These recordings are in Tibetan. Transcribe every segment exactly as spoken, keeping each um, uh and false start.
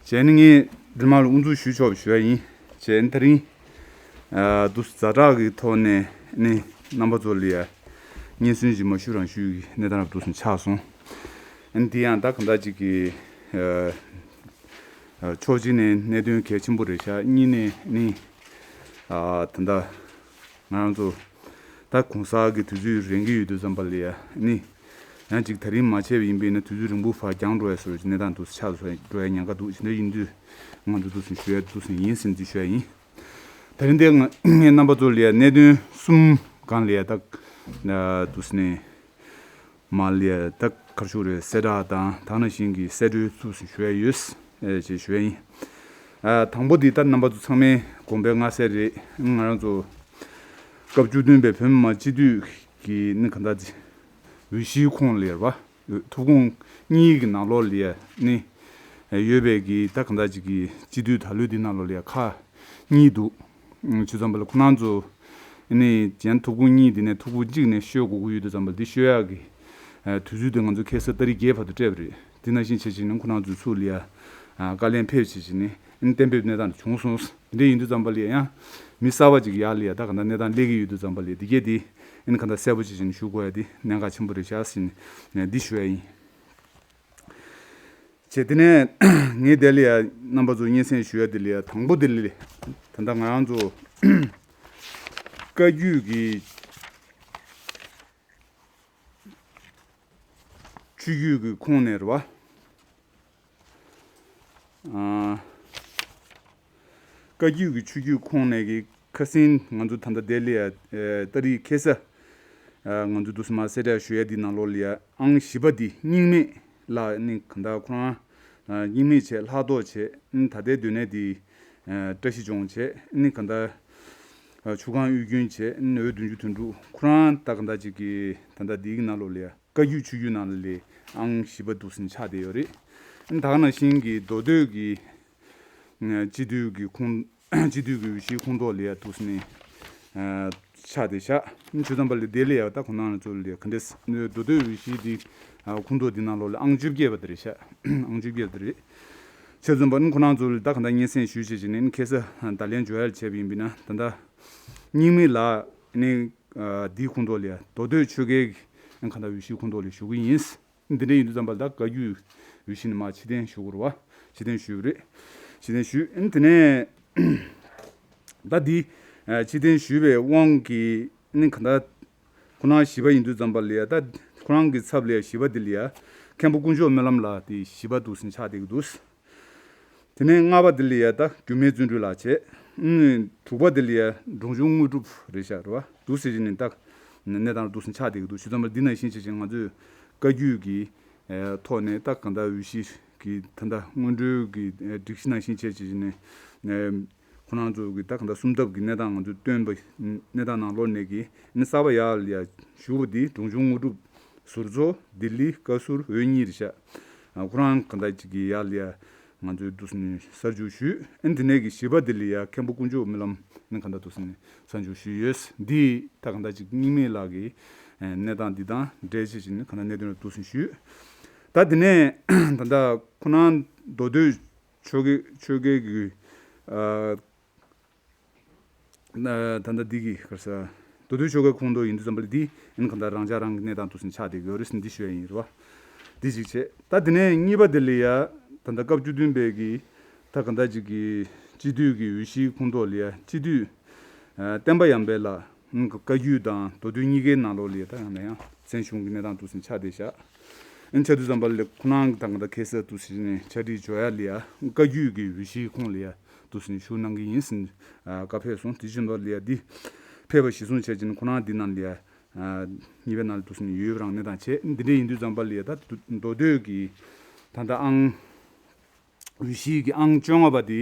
བྱས་ནས་ངས་འདི་མ་ལ་དབུ་འཛུགས་ཞུས་ཆོག་པ་ཞུ་ཡ་ཡིན། བྱས་ནས་དེ་རིང་ཨ་འདུག་ཛ་དྲག་གི་ཐོག་ནས་ནི་རྣམ་པ་ཚོ་ལ་ཡ་སྙན་སེང་ཞིག་མ་ཞུ་རང་ཞུ་གི་གནས་སྟངས་རབ་འདུག་སེ་ཆགས་སོང་། ཨ་ནི་དེ་ཡང་ད་གང་ལྟར་ཅིག་གི་ཨ་ཕྱོགས་གཅིག་ནས་གནད་དོན་གལ་ཆེན་པོ་རེད་ཤག་གཉིས་ནས་ནི་ཨ་ད་ལྟ་ང་རང་ཚོ་ད་གུང་གསར་གྱི་དུས་ཚོད་རན་གྱི་ཡོད་དུས་ཙམ་པ་ལ་ཡ་ནི། ཡང་ཅིག་ད་རིང་མ་བྱས་པ་ཡིན་པས་ན་དུས་ཚོད་རིང་པོ་ཕར་འགྱངས་འགྲོ་ཡ་བཟོ་གི་གནས་སྟངས་འདུག་ཆགས་སོང་འགྲོ་ཡ་ཉེན་ཁ་འདུག་དེ་འདྲ་ཡིན་དུས་ང་ཚོ་འདུག་སེ་ཞུ་ཡ་འདུག་སེ་ཡིན་ཟེར་འདི་ཞུ་ཡ་ཡིན། ད་རིང་འདི་ང་ངས་རྣམ་པ་ཚོ་ལ་ཡ་གནད་དོན་གསུམ་སྒང་ལ་ཡ་ད་འདུག་སེ་ནས་མ་ལ་ཡ་ད་གར་ཤུགས་རེད་གསལ་བསྒྲགས་དང་ད་ནང་བཞིན་གྱི་གསལ་འགྲེལ་འདུག་སེ་ཞུ་ཡ་ཡོད་ཅེས་ཞུ་ཡ་ཡིན། ཨ་དང་པོ་འདི་ད་རྣམ་པ་ཚོ་ཚང་མས་དགོངས་པ་མངའ་གསལ་རེད། ང་རང་ཚོ་སྐབས་བཅུ་བདུན་པའི་བོད་མི་མང་སྤྱི་འཐུས་ཀྱི་ནི་ག་འདྲ་འོས་གཞིའི་ཁོངས་ལ་ཡ་རེད་བ། ཐུབ་ཁུངས་གཉིས་ཀྱི་ནང་ལོགས་ལ་ཡ་ནི་ཡོད་པའི་གི་ད་ག་འདྲ་ཅིག་གི་སྤྱི་འཐུས་ད་ལོའི་འདི་ནང་ལོགས་ལ་ཡ་ཁག་གཉིས་འདུག་ཆུ་ཚང་པ་ལ་ཁོ་རང་ཚོ་ནི་གཞན་ཐུབ་ཁུངས་གཉིས་འདི་ནས་ཐུབ་ཁུངས་གཅིག་ནས་ཤོད་དགོས་ཀྱི་ཡོད་དུས་ཙམ་པ་འདི་ཤོད་ཡག་གི་དུས་ཚོད་དེ་ང་ཚོ་ཁ་སང་ཏ་རིག་བརྒྱད་བར་དུ་སྤྲད་པ་རེད། དེ་ནང་བཞིན་བྱེད་བྱེད་ནས་ཁོ་རང་ཚོའི་ཚུར་ལ་ཡ་བཀའ་ལན་ཕེབས་བྱེད་བྱེད་ནས་གཏན་འབེབས་གནས་སྟངས་བྱུང་སོང་། དེ་འདྲ་ཡིན་དུས་ཙམ་པ་ལ་ཡ་ཡང་མི་གསར་པ་ཅིག་ཡར་ལ་ཡ་ད་ག་འདྲ་གནས་སྟངས་སླེབས་ཀྱི་ཡོད་དུས་ཙམ་པ་ལ་ཡ་འདི་གས་དེ་ཨ་ནི་ག་འདྲ་གསལ་པོ་བྱེད་བྱེད་ནས་ཞུ་དགོས་ཡ་དེ་གནད་འགག་ཆེན་པོ་རེད་ཤག་ཟེར་ནས་འདི་ཞུ་ཡ་ཡིན། བྱས་དེ་ནས་ངས་དེ་ལ་ཡ་རྣམ་པ་ཚོ་སྙན་སེང་ཞུ་ཡ་དེ་ལ་ཡ་དང་པོ་དེ་ལ་ད་ལྟ་ང་རང་ཚོ་བཀའ་བརྒྱུད་ཀྱི་ཆོས་བརྒྱུད་ཀྱི་ཁོངས་ནས་རེད་བ། ཨ་བཀའ་བརྒྱུད་ཀྱི་ཆོས་བརྒྱུད་ཁོངས་ནས་ཀྱི་ཁ་སང་ང་ཚོ་ད་ལྟ་ལྡི་ལི་ཡ་ཨ་ཏ་རིག་ཁ་སང་ཨ་ང་ཚོ་དུ་སི་མ་གསལ་བསྒྲགས་ཞུ་ཡ་འདི་ནང་ལོགས་ལ་ཡ་ཨང་བཞི་པ་འདི་རྙིང་མ་ལགས་ནི་གང་ལྟར་ཁོ་རང་ཨ་རྙིང་མ་བྱས་ལྷག་ཐོག་བྱས་ཨ་ད་ལྟའི་སྡོད་གནས་འདི་ཨ་བཀྲ་ཤིས་ལྗོངས་བྱས་ཨ་ནི་གང་ལྟར་ཨ་ཆུ་སྒང་དབུས་རྒྱུན་བྱས་ཨ་ནི་འོས་བདུན་ཅུ་དོན་དྲུག་ཁོ་རང་ད་གང་ལྟར་ཅིག་གི་ད་ལྟ་འདིའི་ནང་ལོགས་ལ་ཡ། བཀའ་བརྒྱུད་ཆོས་བརྒྱུད་ནང་ལ་ལས་ཨང་བཞི་པ་འདུག་སེ་ཆགས་བསྡད་ཡོད་རེད། ད་ག་ནང་བཞིན་གྱི་མདོ་སྟོད་ཀྱི་ཨ་སྤྱི་འཐུས་ཀྱི་ཁོངས་སྤྱི་འཐུས་ཀྱི་འོས་གཞིའི་ཁོངས་གཏོགས་ལ་ཡ་འདུག་སེ་ནས་ཨ་ཆགས་བསྡད་ཤག་ཆུ་ཚང་པ་ལ་དེ་ལ་ཡ་ད་ཁོ་ནང་ལ་ཚོ་ལ་ག་འདྲས་མདོ་སྟོད་འོས་གཞི་འདི་ཨ་ཁོངས་གཏོགས་འདི་ནང་ལོགས་ལ་ཨང་བཅོ་བརྒྱད་པ་དེ་རེད་ཤག་ཨང་བཅོ་བརྒྱད་པ་དེ་རེད། ཆུ་ཚང་པ་ནི་ཁོ་རང་ཚོ་ལ་ད་ག་འདྲ་སྙན་སེང་ཞུས་བྱས་བྱས་ནས་ཁ་སང་བརྡ་ལན་འབྱོར་ཡ་ལ་བྱས་པ་ཡིན་པས་ན་ད་ལྟ་རྙིང་མ་ལགས་ནི། ཨ་འདིའི་ཁོངས་གཏོགས་ལ་ཡ་མདོ་སྟོད་ཆོལ་ཁའི་གི་ཨ་གང་ལྟར་འོས་གཞིའི་ཁོངས་གཏོགས་ལ་ཞུགས་ཀྱི་ཡིན། འདི་འདྲ་ཡིན་དུས་ཙམ་པ་ལ་ད་བཀའ་བརྒྱུད་འོས་གཞི་ནས་མར་ཕྱིར་འཐེན་ཞུ་དགོས་རེད་བ། ཕྱིར་འཐེན་ཞུས་པ་རེད། ཕྱིར་འཐེན་ཞུས་ཨ་ནི་དེ་ནས་ད་འདི་ཨ་ཕྱིར་འཐེན་ཞུས་པའི་དབང་གིས་ཨ་ནི་གང་ལྟར་ཁོ་རང་བཞི་པ་ཡིན་དུས་ཙམ་པ་ལ་ཡ་ད་ཁོ་རང་གི་ཚབ་ལ་ཡ་བཞི་པ་འདི་ལ་ཡ་མཁན་པོ་དཀོན་མཆོག་སྨོན་ལམ་ལགས་དེ་བཞི་པ་འདུག་སེ་ཆགས་བསྡད་ཀྱི་འདུག་དེ་ནས་ལྔ་པ་དེ་ལ་ཡ་ད་འགྱུར་མེད་བརྩོན་འགྲུས་ལགས་བྱས། ཨུམ། དྲུག་པ་དེ་ལ་ཡ་འབྲོང་ཆུང་དངོས་གྲུབ་རེད་ཤག་རེད་བ། འདུག་ཟེར་གྱི་ནི་ད་གནས་སྟངས་འདུག་སེ་ཆགས་བསྡད་ཀྱི་འདུག་ཞུ་ཙམ་པ་འདི་ནང་བཞིན་བྱས་བྱས་ང་ཚོས་བཀའ་བརྒྱུད་ཀྱི་ཨེ་ཐོག་ནས་ད་གང་ལྟར་འོས་གཞི་གི་ད་ལྟ་སྔོན་འགྲོའི་གི་ཨེ་སྒྲིག་གཞི་ནང་བཞིན་བྱས་བྱས་བྱས་ནས་ཨེ་ཁོ་རང་ཚོ་གི་ད་གང་ལྟར་སུམ་ལྟབ་ཀྱི་གནས་སྟངས་ང་ཚོས་བཏོན་པ་གནས་སྟངས་ནང་ལོགས་ནས་ཀྱི་ནི་གསར་པ་ཡར་ལ་ཡ་ཞུ་བ་འདི་འབྲོང་ཆུང་དངོས་གྲུབ་ཟུར་ཚོགས་ལྡི་ལི་བཀའ་ཟུར་འོས་གཉིས་རེད་ཤག་ཨ་ཁོ་རང་གང་ལྟར་ཅིག་གི་ཡར་ལ་ཡ་ང་ཚོས་འདུག་སེ་ནས་གསར་འཇུག་ཞུས། ཨ་ནི་དེ་ནས་ཀྱི་བཞི་པ་དེ་ལ་ཡ་མཁན་པོ་དཀོན་མཆོག་སྨོན་ལམ་ནི་གང་ལྟར་འདུག་སེ་ནས་གསར་འཇུག་ཞུས་ཡོད། འདི་ད་གང་ལྟར་ཅིག་རྙིང་མ་ལགས་ཀྱི་ཨ་གནས་སྟངས་འདི་དང་འབྲེལ་བྱས་ཅིག་ནི་གང་ལྟར་གནད་དོན་ལ་འདུག་སེ་ཞུས། ད་དེ་ནས་ད་ལྟ་ཁོ་རང་མདོ་སྟོད་ཆོལ་ཁའི་ཆོལ་ཁའི་གི་ཨ་ད་ལྟ་འདི་གི་ག་རེ་ཟེར། མདོ་སྟོད་ཆོལ་ཁའི་ཁོངས་གཏོགས་ཡིན་དུས་ཙམ་པ་ལ་འདི་ཨ་ནི་གང་ལྟར་རང་འཇགས་རང་གི་གནས་སྟངས་འདུག་སེ་ཆགས་བསྡད་ཀྱི་ཡོད་རེད་ཟེར་འདི་ཞུ་ཡ་ཡིན་རེད་བ། འདི་གཅིག་བྱས། ད་དེ་ནས་གཉིས་པ་དེ་ལ་ཡ་ད་ལྟ་སྐབས་བཅུ་བདུན་པའི་གི་ད་གང་ལྟར་ཅིག་གི་སྤྱི་འཐུས་ཀྱི་འོས་གཞིའི་ཁོངས་གཏོགས་ལ་ཡ་སྤྱི་འཐུས་ཨ་བསྟན་པ་ཡར་འཕེལ་ལགས་ཨ་ནི་བཀའ་བརྒྱུད་དང་མདོ་སྟོད་གཉིས་ཀའི་ནང་ལོགས་ལ་ཡ་ད་ཡང་ན་ཡང་མཚན་གཞུང་གི་གནས་སྟངས་འདུག་སེ་ཆགས་བསྡད་ཤག་ཨ་ནི་ཆགས་དུས་ཙམ་པ་ལ་ཁོ་རང་གི་ད་གང་ལྟར་ཁ་སང་འདུག་སེ་ནས་ཕྱག་བྲིས་འབྱོར་ཡ་ལ་ཡ་བཀའ་བརྒྱུད་ཀྱི་འོས་གཞིའི་ཁོངས་ལ་ཡ། འདུག་སེ་ཞུ་གནང་གི་ཡིན་ཟེར་ནས་ཨ་བཀའ་ཕེབས་སོང་། དེ་བཞིན་དུ་ལ་ཡ་འདི་ཕེབས་པ་གཞིར་བཟུང་བྱས་ཀྱིན་ཁོ་རང་འདི་ནང་ལ་ཡ་ཨ་གཉིས་པའི་ནང་ལ་འདུག་སེ་ཡོད་རང་གནས་སྟངས་བྱས། འདི་འདྲ་ཡིན་དུས་ཙམ་པ་ལ་ཡ་ད་མདོ་སྟོད་ཀྱི་ད་ལྟ་ཨང་འོས་གཞིའི་གི་ཨང་བཅོ་ལྔ་པ་དེ་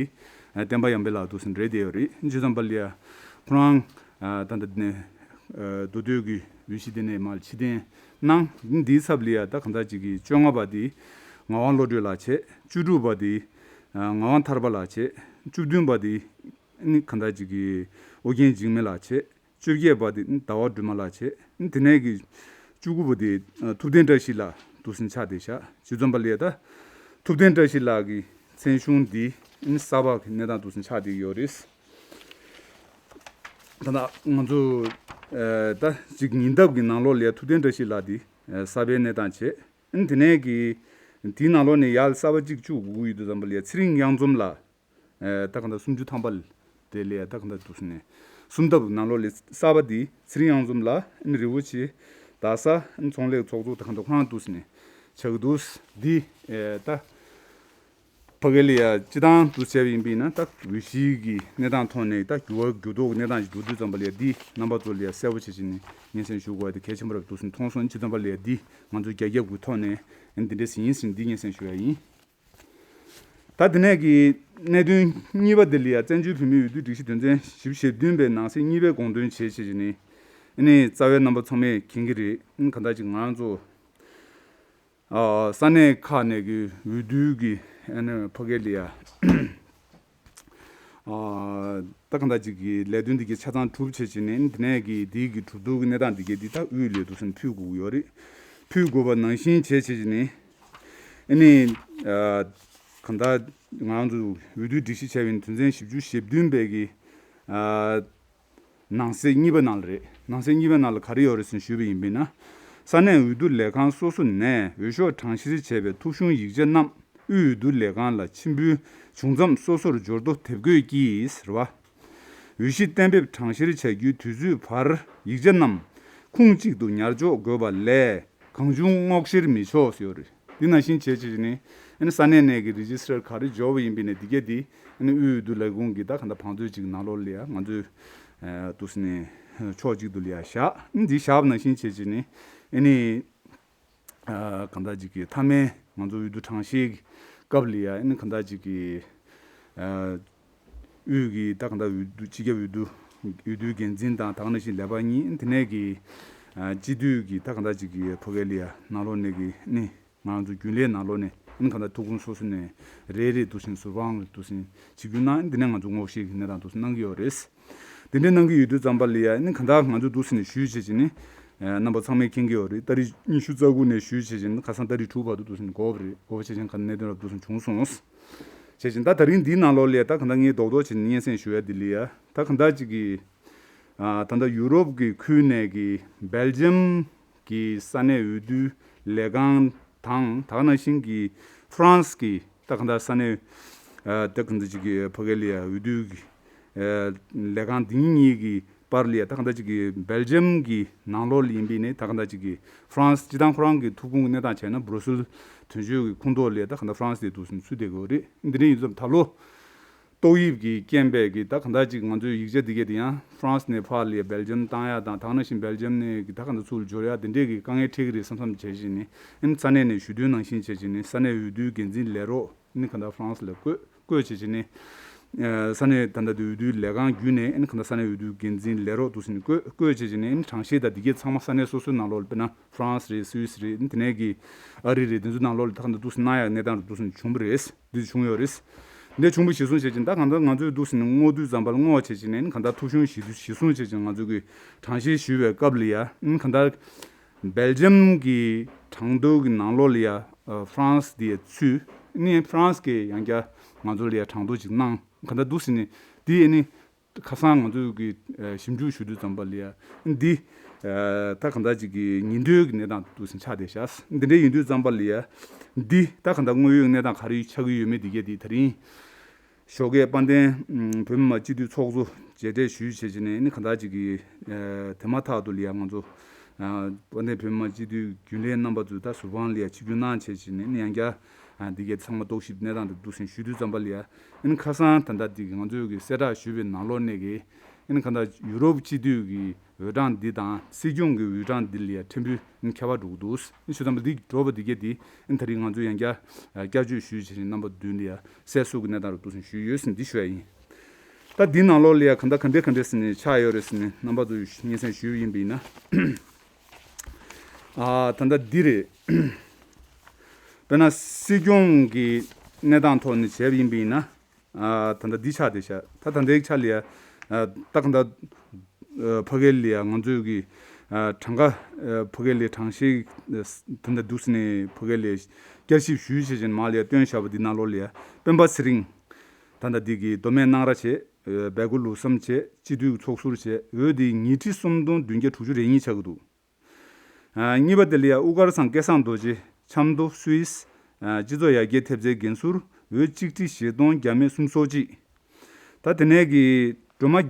ཨ་བསྟན་པ་ཡར་འཕེལ་ལགས་འདུག་སེ་རེད་བསྡད་ཡོད་རེད། བྱས་ཙམ་པ་ལ་ཡ་ཁོ་རང་ཨ་ད་ལྟ་འདི་ནས་ཨ་མདོ་སྟོད་ཀྱི་འོས་གཞི་དེ་ནས་མར་ཕྱིར་འཐེན་གནང་། འདིའི་ཚབ་ལ་ཡ་ད་གང་ལྟར་ཅིག་གི་བཅོ་ལྔ་པ་དེ་ངག་དབང་བློ་གྲོས་ལགས་བྱས། བཅུ་དྲུག་པ་དེ་ཨ་ངག་དབང་ཐར་པ་ལགས་བྱས། བཅུ་བདུན་པ་དེ་ནི་གང་ལྟར་ཅིག་གི་ཨོ་རྒྱན་འཇིགས་མེད་ལགས་བྱས། བཅོ་བརྒྱད་པ་དེ་ནི་ཟླ་བ་སྒྲོལ་མ་ལགས་བྱས། ནི་དེ་ནས་ཀྱི་བཅུ་དགུ་པ་དེ་ཨ་ཐུབ་བསྟན་བཀྲ་ཤིས་ལགས་འདུག་སེ་ཆགས་བསྡད་ཤག་བྱས་ཙམ་པ་ལ་ཡ་ད་ཐུབ་བསྟན་བཀྲ་ཤིས་ལགས་ཀྱི་ མཚན་གཞུང་འདི་ཨ་ནི་གསར་པ་གི་གནས་སྟངས་འདུག་སེ་ཆགས་བསྡད་ཀྱི་ཡོད་རེད། ད་ལྟ་ང་ཚོ་ཨ་ད་ཅིག་ཉེ་འདབས་ཀྱི་ནང་ལོགས་ལ་ཐུབ་བསྟན་བཀྲ་ཤིས་ལགས་འདི་ཨ་གསར་པའི་གནས་སྟངས་བྱས། ཨ་ནི་དེ་ནས་ཀྱི་དེའི་ནང་ལོགས་ནས་ཡར་གསར་པ་གཅིག་བཅུག་དགོས་ཀྱི་ཡོད་དུས་ཙམ་པ་ལ་ཚེ་རིང་གཡང་འཛོམས་ལགས། ཨ་ད་ག་འདྲ་སུམ་ཅུ་ཐམ་པ་དེ་ལ་ད་ག་འདྲ་འདུག་སེ་ནས་སུམ་ཐབ་ནང་ལོགས་ལ་གསར་པ་འདི་ཚེ་རིང་གཡང་འཛོམས་ལགས། ཨ་ནི་རི་བོ་ཆེ་རྡ་ས་ཨ་ནི་ཚོང་ལས་ཚོགས་གཙོ་ད་ག་འདྲ་ཁོ་རང་འདུག་སེ་ནས་ཆགས་འདུག་འདི་ཨ་ད་ཕ་གི་ལ་ཡ་སྤྱི་བཏང་འདུག་བྱས་པ་ཡིན་པས་ན་ད་འོས་གཞི་གི་གནས་སྟངས་ཐོག་ནས་ད་འགྱུར་བ་འགྱུར་ལྡོག་གི་གནས་སྟངས་ཤིག་འགྲོ་དུས་ཙམ་པ་ལ་ཡ་འདི་རྣམ་པ་ཚོ་ལ་ཡ་གསལ་པོ་བྱེད་བྱེད་ནས་སྙན་སེང་ཞུ་དགོས་ཡ་དེ་གལ་ཆེན་པོ་རེད་འདུག་སེ་མཐོང་སོང་། སྤྱི་བཏང་པ་ལ་ཡ་འདི་ང་ཚོ་རྒྱ་ཁྱབ་ཀྱི་ཐོག་ནས་འདི་འདྲ་ཟིན་ཡིན་ཟིན་འདི་སྙན་སེང་ཞུ་ཡ་ཡིན། ད་དེ་ནས་ཀྱི་གནད་དོན་གཉིས་པ་དེ་ལ་ཡ་བཙན་བྱོལ་བོད་མིའི་འོས་བསྡུ་སྒྲིག་གཞི་དོན་ཚན་བཞི་བཅུ་ཞེ་བདུན་པའི་ནང་གསེས་གཉིས་པའི་དགོངས་དོན་བྱས་བྱས་བྱས་ནས་ཨ་ནི་རྩ་བའི་རྣམ་པ་ཚང་མས་མཁྱེན་གྱི་རེད། ཨ་ནི་གང་ལྟར་ཅིག་ང་རང་ཚོ་ཨ་ས་གནས་ཁག་ནས་ཀྱི་འོས་བསྡུ་གི་ཨ་ནི་ཕ་གི་ལ་ཡ་ཨ་ད་གང་ལྟར་ཅིག་གི་ལས་དོན་འདི་གའི་ཆ་ཚང་གྲུབ་བྱས་བྱས་ནས་དེ་ནས་ཀྱི་དེའི་གི་གྲུབ་ཐོབ་ཀྱི་གནས་སྟངས་འདི་གའི་འདི་ད་དབུས་ལ་འདུག་སེ་ཕུལ་དགོས་ཀྱི་ཡོད་རེད། ཕུལ་དགོས་པ་ནང་བཞིན་བྱས་བྱས་བྱས་ནས་ཨ་ནི་ཨ་གང་ལྟར་ང་རང་ཚོ་འོས་བསྡུ་སྒྲིག་གཞི་བྱས་པའི་དོན་ཚན་བཞི་བཅུ་ཞེ་བདུན་པའི་གི་ཨ་ནང་གསེས་གཉིས་པ་ནང་ལ་རེད། ནང་གསེས་གཉིས་པ་ནང་ལ་ག་རེ་ཡོད་རེད་ཟེར་ཞུས་པ་ཡིན་པས་ན། ས་གནས་འོས་བསྡུ་ལས་ཁང་སོ་སོ་ནས་འོས་ཤོག་གྲངས་བཤེར་བྱས་པའི་ཐོ་གཞུང་ཡིག་ཆ་རྣམས་དབུས་འོས་བསྡུ་ལས་ཁང་ལ་ཕྱིར་འབུལ་བྱུང་མཚམས་སོ་སོར་འབྱོར་ཐོ་དེབ་འགོད་ཀྱིས་ཟེར་བ། འོས་གཞི་གཏན་འབེབས་གྲངས་བཤེར་བྱ་རྒྱུའི་དུས་ཚོད་བར་ཡིག་ཆ་རྣམས་ཁུངས་གཅིག་ཏུ་ཉར་འཇོག་དགོས་པ་ལས་གང་བྱུང་སྔོག་བཤེར་མི་ཆོག་ཟེར་ཡོད་རེད། འདི་ནང་བཞིན་བྱས་བྱས་ནས་ཨ་ནི་ས་གནས་ནས་ཀྱི་རི་ཇི་སི་ཊར་ག་རེ་འབྱོར་བ་ཡིན་པས་ནས་འདི་གས་འདི་ཨ་ནི་དབུས་འོས་བསྡུ་ལས་ཁུངས་ཀྱི་ད་གང་ལྟར་བང་མཛོད་ཅིག་ནང་ལོགས་ལ་ཡ་ང་ཚོས་ཨ་འདུག་སེ་ནས་ཕྱོགས་གཅིག་ཏུ་ལ་ཡ་བཞག་འདི་བཞག་པ་ནང་བཞིན་བྱས་བྱས་ནས་ཨ་ནི་ཨ་གང་ལྟར་ཅིག་གི་མཐའ་མའི་ང་ཚོ་འོས་བསྡུ་གྲངས་བཤེར་གྱི་སྐབས་ལ་ཡ་ཨ་ནི་གང་ལྟར་ཅིག་གི་ཨ་དབུས་ཀྱི་ད་གང་ལྟར་འོས་བསྡུ་སྤྱི་ཁྱབ་འོས་བསྡུ་འོས་བསྡུའི་འགན་འཛིན་དང་ད་ག་ནང་བཞིན་ལས་པ་གཉིས་དེ་ནས་ཀྱི་ཨ་སྤྱི་འཐུས་ཀྱི་ད་གང་ལྟར་ཅིག་གི་ཕ་གི་ལ་ཡ་ནང་ལོགས་ནས་ཀྱི་ཨ་ནི་ང་ཚོ་རྒྱུན་ལས་ནང་ལོགས་ནས་ཨ་ནི་གང་ལྟར་ཐུགས་ཁུངས་སོ་སོ་ནས་རེ་རེ་འདུག་སེ་ཟུར་དཔང་འདུག་སེ་བྱེད་རྒྱུ་ན་འདི་ནས་ང་ཚོ་སྔོག་བཤེར་གྱི་གནས་སྟངས་འདུག་སེ་གནང་གི་ཡོད་རེད། དེ་འདྲའི་གནང་གི་ཡོད་དུས་ཙམ་པ་ལ་ཡ་ཨ་ནི་གང་ལྟར་ང་ཚོ་འདུག་སེ་ནས་ཞུས་བྱས་བྱས་ནས་ཨ་རྣམ་པ་ཚང་མས་མཁྱེན་གྱི་ཡོད་རེད། ཏ་རིག་ཉི་ཤུ་རྩ་དགུ་ནས་ཞུས་བྱས་བྱས་ནས་ཁ་སང་ཏ་རིག་དྲུག་བར་དུ་འདུག་སེ་གོ་བ་རེད། གོ་བ་བྱས་བྱས་ག་གནད་དོན་རབ་འདུག་སེ་བྱུང་སོང་། བྱས་བྱས་ད་དེ་རིང་འདིའི་ནང་ལོགས་ལ་ཡ་ད་གང་ལྟར་ངས་རྡོག་རྡོག་བྱས་ནས་སྙན་སེང་ཞུ་ཡ་འདི་ལ་ཡ་ད་གང་ལྟར་ཅིག་གི་ཨ་ད་ལྟ་ཡུ་རོབ་ཀྱི་ཁུལ་ནས་ཀྱི་སྦེལ་ཇམ་གྱི་ས་གནས་འོས་བསྡུ་ལས་ཁང་དང་ད་ག་ནང་བཞིན་གྱི་ཧྥ་རན་སི་གི་ད་ག་འདྲ་ས་གནས་ཨ་ད་ག་འདྲ་ཅིག་གི་ཕ་གི་ལ་ཡ་འོས་བསྡུ་གི་ཨ་ལས་ཁང་འདི་གཉིས་ཀྱི་བར་ལ་ཡ་ད་ག་འདྲ་ཅིག་གི་སྦེལ་ཇམ་གི་ནང་ལོགས་ལ་ཡིན་པས་ནས་ད་ག་འདྲ་ཅིག་གི་ཧྥ་རན་སི་སྤྱི་བཏང་ཁོ་རང་གི་ཐུགས་ཁུངས་ཀྱི་གནས་སྟངས་བྱས་ན་སྦྲུ་སེལ་དོན་གཅོད་ཀྱི་ཁོངས་གཏོགས་ལ་ཡ་ད་ག་འདྲ་ཧྥ་རན་སི་དེ་འདུག་སེ་ཚུད་བསྡད་ཀྱི་ཡོད་རེད། འདི་འདྲ་ཡིན་ཙང་ད་ལོ། ཏོག་དབྱིབས་ཀྱི་རྐྱེན་པས་ཀྱི་ད་གང་ལྟར་ཅིག་ང་ཚོའི་ཡིག་ཆ་འདི་གས་དེ་ཡང་ཧྥ་རན་སི་ནས་ཕར་ལ་སྦེལ་ཇམ་བཏང་ཡ་དང་ད་ག་ནང་བཞིན་སྦེལ་ཇམ་ནས་ཀྱི་ད་གང་ལྟར་ཚུར་འབྱོར་ཡ་དེ་འདྲས་ཀྱི་དཀའ་ངལ་འཕྲད་ཀྱི་རེད་བསམ་བསམ་བྱས་བྱས་ནས་ཨ་ནི་ས་གནས་ནས་ཞུ་དོན་ནང་བཞིན་བྱས་བྱས་ནས་ས་གནས་འོས་བསྡུའི་འགན་འཛིན་ལས་རོགས་ཨ་ནི་གང་ལྟར་ཧྥ་རན་སི་ལ་བསྐོས་བསྐོས་བྱས་བྱས་ནས་ཨ་ས་གནས་ད་ལྟ་དེ་འོས་བསྡུའི་ལས་ཁང་བརྒྱུད་ནས་ཨ་ནི་གང་ལྟར་ས་གནས་འོས་བསྡུའི་འགན་འཛིན་ལས་རོགས་འདུག་སེ་ནས་བསྐོས་བསྐོས་བྱས་བྱས་ནས་ཨ་ནི་གྲངས་བཤེར་དང་འདི་གས་ཚང་མ་ས་གནས་སོ་སོའི་ནང་ལོགས་ལ་དཔེར་ན་ཧྥ་རན་སི་རེད། སུད་སི་རེད། ཨ་ནི་དེ་ནས་ཀྱི་ཨ་རི་རེད། དེ་ཚོའི་ནང་ལོགས་ལ་ད་གང་ལྟར་འདུག་སེ་གནང་ཡ་གནས་སྟངས་རེད་འདུག་སེ་བྱུང་བ་རེད། འདི་བྱུང་ཡོད་རེད། འདི་བྱུང་བ་གཞིར་བཟུང་བྱས་ཅིང་ད་གང་ལྟར་ང་ཚོས་འདུག་སེ་ནས་སྔོག་དུས་ཙམ་པ་ལ་སྔོག་བྱས་ཅིང་ནས་གང་ལྟར་ཐོ་གཞུང་གཞི་གཞིར་བཟུང་བྱས་ཅིང་ང་ཚོ་གི་གྲངས་བཤེར་ཞུས་པའི་སྐབས་ལ་ཡ་གང་ལྟར་སྦེལ་ཇམ་གྱི་གྲངས་ཐོ་གི་ནང་ལོགས་ལ་ཡ་ཧྥ་རན་སི་དེ་ཚུད་ནས་ཧྥ་རན་སི་གིས་ཡང་བསྐྱར་ང་ཚོ་ལ་ཡ་གྲངས་ཐོ་ཅིག་གནང་། གང་ལྟར་འདུག་སེ་ནས་དེ་ནི་ཁ་སང་ང་ཚོས་ཀྱི་ཞིབ་འཇུག་ཞུ་དུས་ཙམ་པ་ལ་ཡ་འདི་ད་གང་ལྟར་ཅིག་གི་ཉིན་ཐོའི་གི་གནས་སྟངས་འདུག་སེ་ཆགས་བསྡད་ཤག་འདི་འདྲ་ཡིན་དུས་ཙམ་པ་ལ་ཡ་འདི་ད་གང་ལྟར་དངོས་ཡོད་གནས་སྟངས་ག་རེ་ཆགས་ཀྱི་ཡོད་མེད་འདི་གས་འདི་དེ་རིང་ཞོགས་ཀས་དཔལ་ལྡན་བོད་མི་མང་སྤྱི་འཐུས་ཚོགས་གཙོ་མཇལ་འཕྲད་ཞུས་བྱས་བྱས་ནས་ནི་གང་ལྟར་ཅིག་གི་དེ་མ་ཐག་ཏུ་ལ་ཡ་ང་ཚོ་དཔལ་ལྡན་བོད་མི་མང་སྤྱི་འཐུས་རྒྱུན་ལས་རྣམ་པ་ཚོས་ད་ཟུར་དཔང་ལ་ཡ་ཆིབས་བསྒྱུར་གནང་བྱས་བྱས་ནས་ནི་ཡང་བསྐྱར་འདི་གས་ཚང་མ་རྟོག་ཞིབ་གནས་སྟངས་དེ་འདུག་སེ་ཞུ་དུས་ཙམ་པ་ལ་ཡ་ཨ་ནི་ཁ་སང་ད་ལྟ་འདི་གི་ང་ཚོས་ཀྱི་གསལ་བསྒྲགས་ཞུས་པའི་ནང་ལོགས་ནས་ཀྱི་ཨ་ནི་གང་ལྟར་ཡུ་རོབ་སྤྱི་འཐུས་ཀྱི་འོས་གྲངས་འདི་དང་སྲིད་སྐྱོང་གི་འོས་གྲངས་འདི་ལ་ཡ་ཕྲན་བུ་ཨ་ནི་ཁྱད་པར་འགྲོ་གི་འདུག་ཨ་ནི་ཞུ་ཙམ་པ་འདི་འགྲོ་བ་འདི་གས་འདི་ཨ་ནི་ད་རིང་ང་ཚོས་ཡང་བསྐྱར་བསྐྱར་བཅོས་ཞུས་བྱས་ནས་རྣམ་པ་མདུན་ལ་ཡ་གསལ་བཟོ་གི་གནས་སྟངས་རུ་འདུག་སེ་ཞུས་ཡོད་ཟེར་འདི་ཞུ་ཡ་ཡིན། ད་འདི་ནང་ལོགས་ལ་ཡ་གང་ལྟར་ག་འདྲས་ག་འདྲས་ཟེར་ནས་ཆགས་ཡོད་རེད་ཟེར་ནས་རྣམ་པ་ཚོ་སྙན་སེང་ཞུས་ཡིན་པ་ཡིན་ན། ཨ་ད་ལྟ་འདི་རེད། དཔེར་ན་སྲིད་སྐྱོང་གི་གནས་སྟངས་ཐོག་ནས་བྱས་པ་ཡིན་པ་ཡིན་ན། ཨ་ད་ལྟ་འདི་ཆགས་བསྡད་ཤག་ད་ད་ལྟའི་ཆ་ལ་ཡ་ཨ་ད་གང་ལྟར་ཨ་ཕ་གི་ལ་ཡ་ང་ཚོས་ཀྱི་ ཨ་གྲངས་ཀ་ཨ་ཕ་གི་ལས་གྲངས་བཤེར་ཨ་ད་ལྟ་འདུག་ཟེར་ནས་ཕ་གི་ལས་བསྐྱར་ཞིབ་ཞུས་བྱས་ཅན་མ་ལས་བཏོན་བཞག་པ་འདི་ནང་ལོགས་ལས་སྤེན་པ་ཚེ་རིང་། ད་ལྟ་འདི་གི་མདོ་སྨད་སྣང་ར་བྱས། ཨ་སྦེལ་ཀོབ་ལུགས་བསམ་བྱས། སྤྱི་འཐུས་ཚོགས་ཟུར་བྱས། འོས་འདི་ཉིས་ཁྲི་སུམ་སྟོང་བདུན་བརྒྱ་དྲུག་ཅུ་རེ་གཉིས་ཆགས་ཀྱི་འདུག་ཨ་གཉིས་པ་དེ་ལ་ཡ་དབུ་དཀར་ཚང་སྐལ་བཟང་རྡོ་རྗེ་ཆབ་མདོ་སུད་སི། ཨ་སྤྱི་ཚོགས་ཡར་རྒྱས་ཐེབས་རྩའི་འགན་ཟུར། འོས་གཅིག་ཁྲི་བཞི་སྟོང་བརྒྱ་མེད་སུམ་ཅུ་སོ་གཅིག་ད་དེ་ནས་ཀྱི་སྒྲོལ་མ།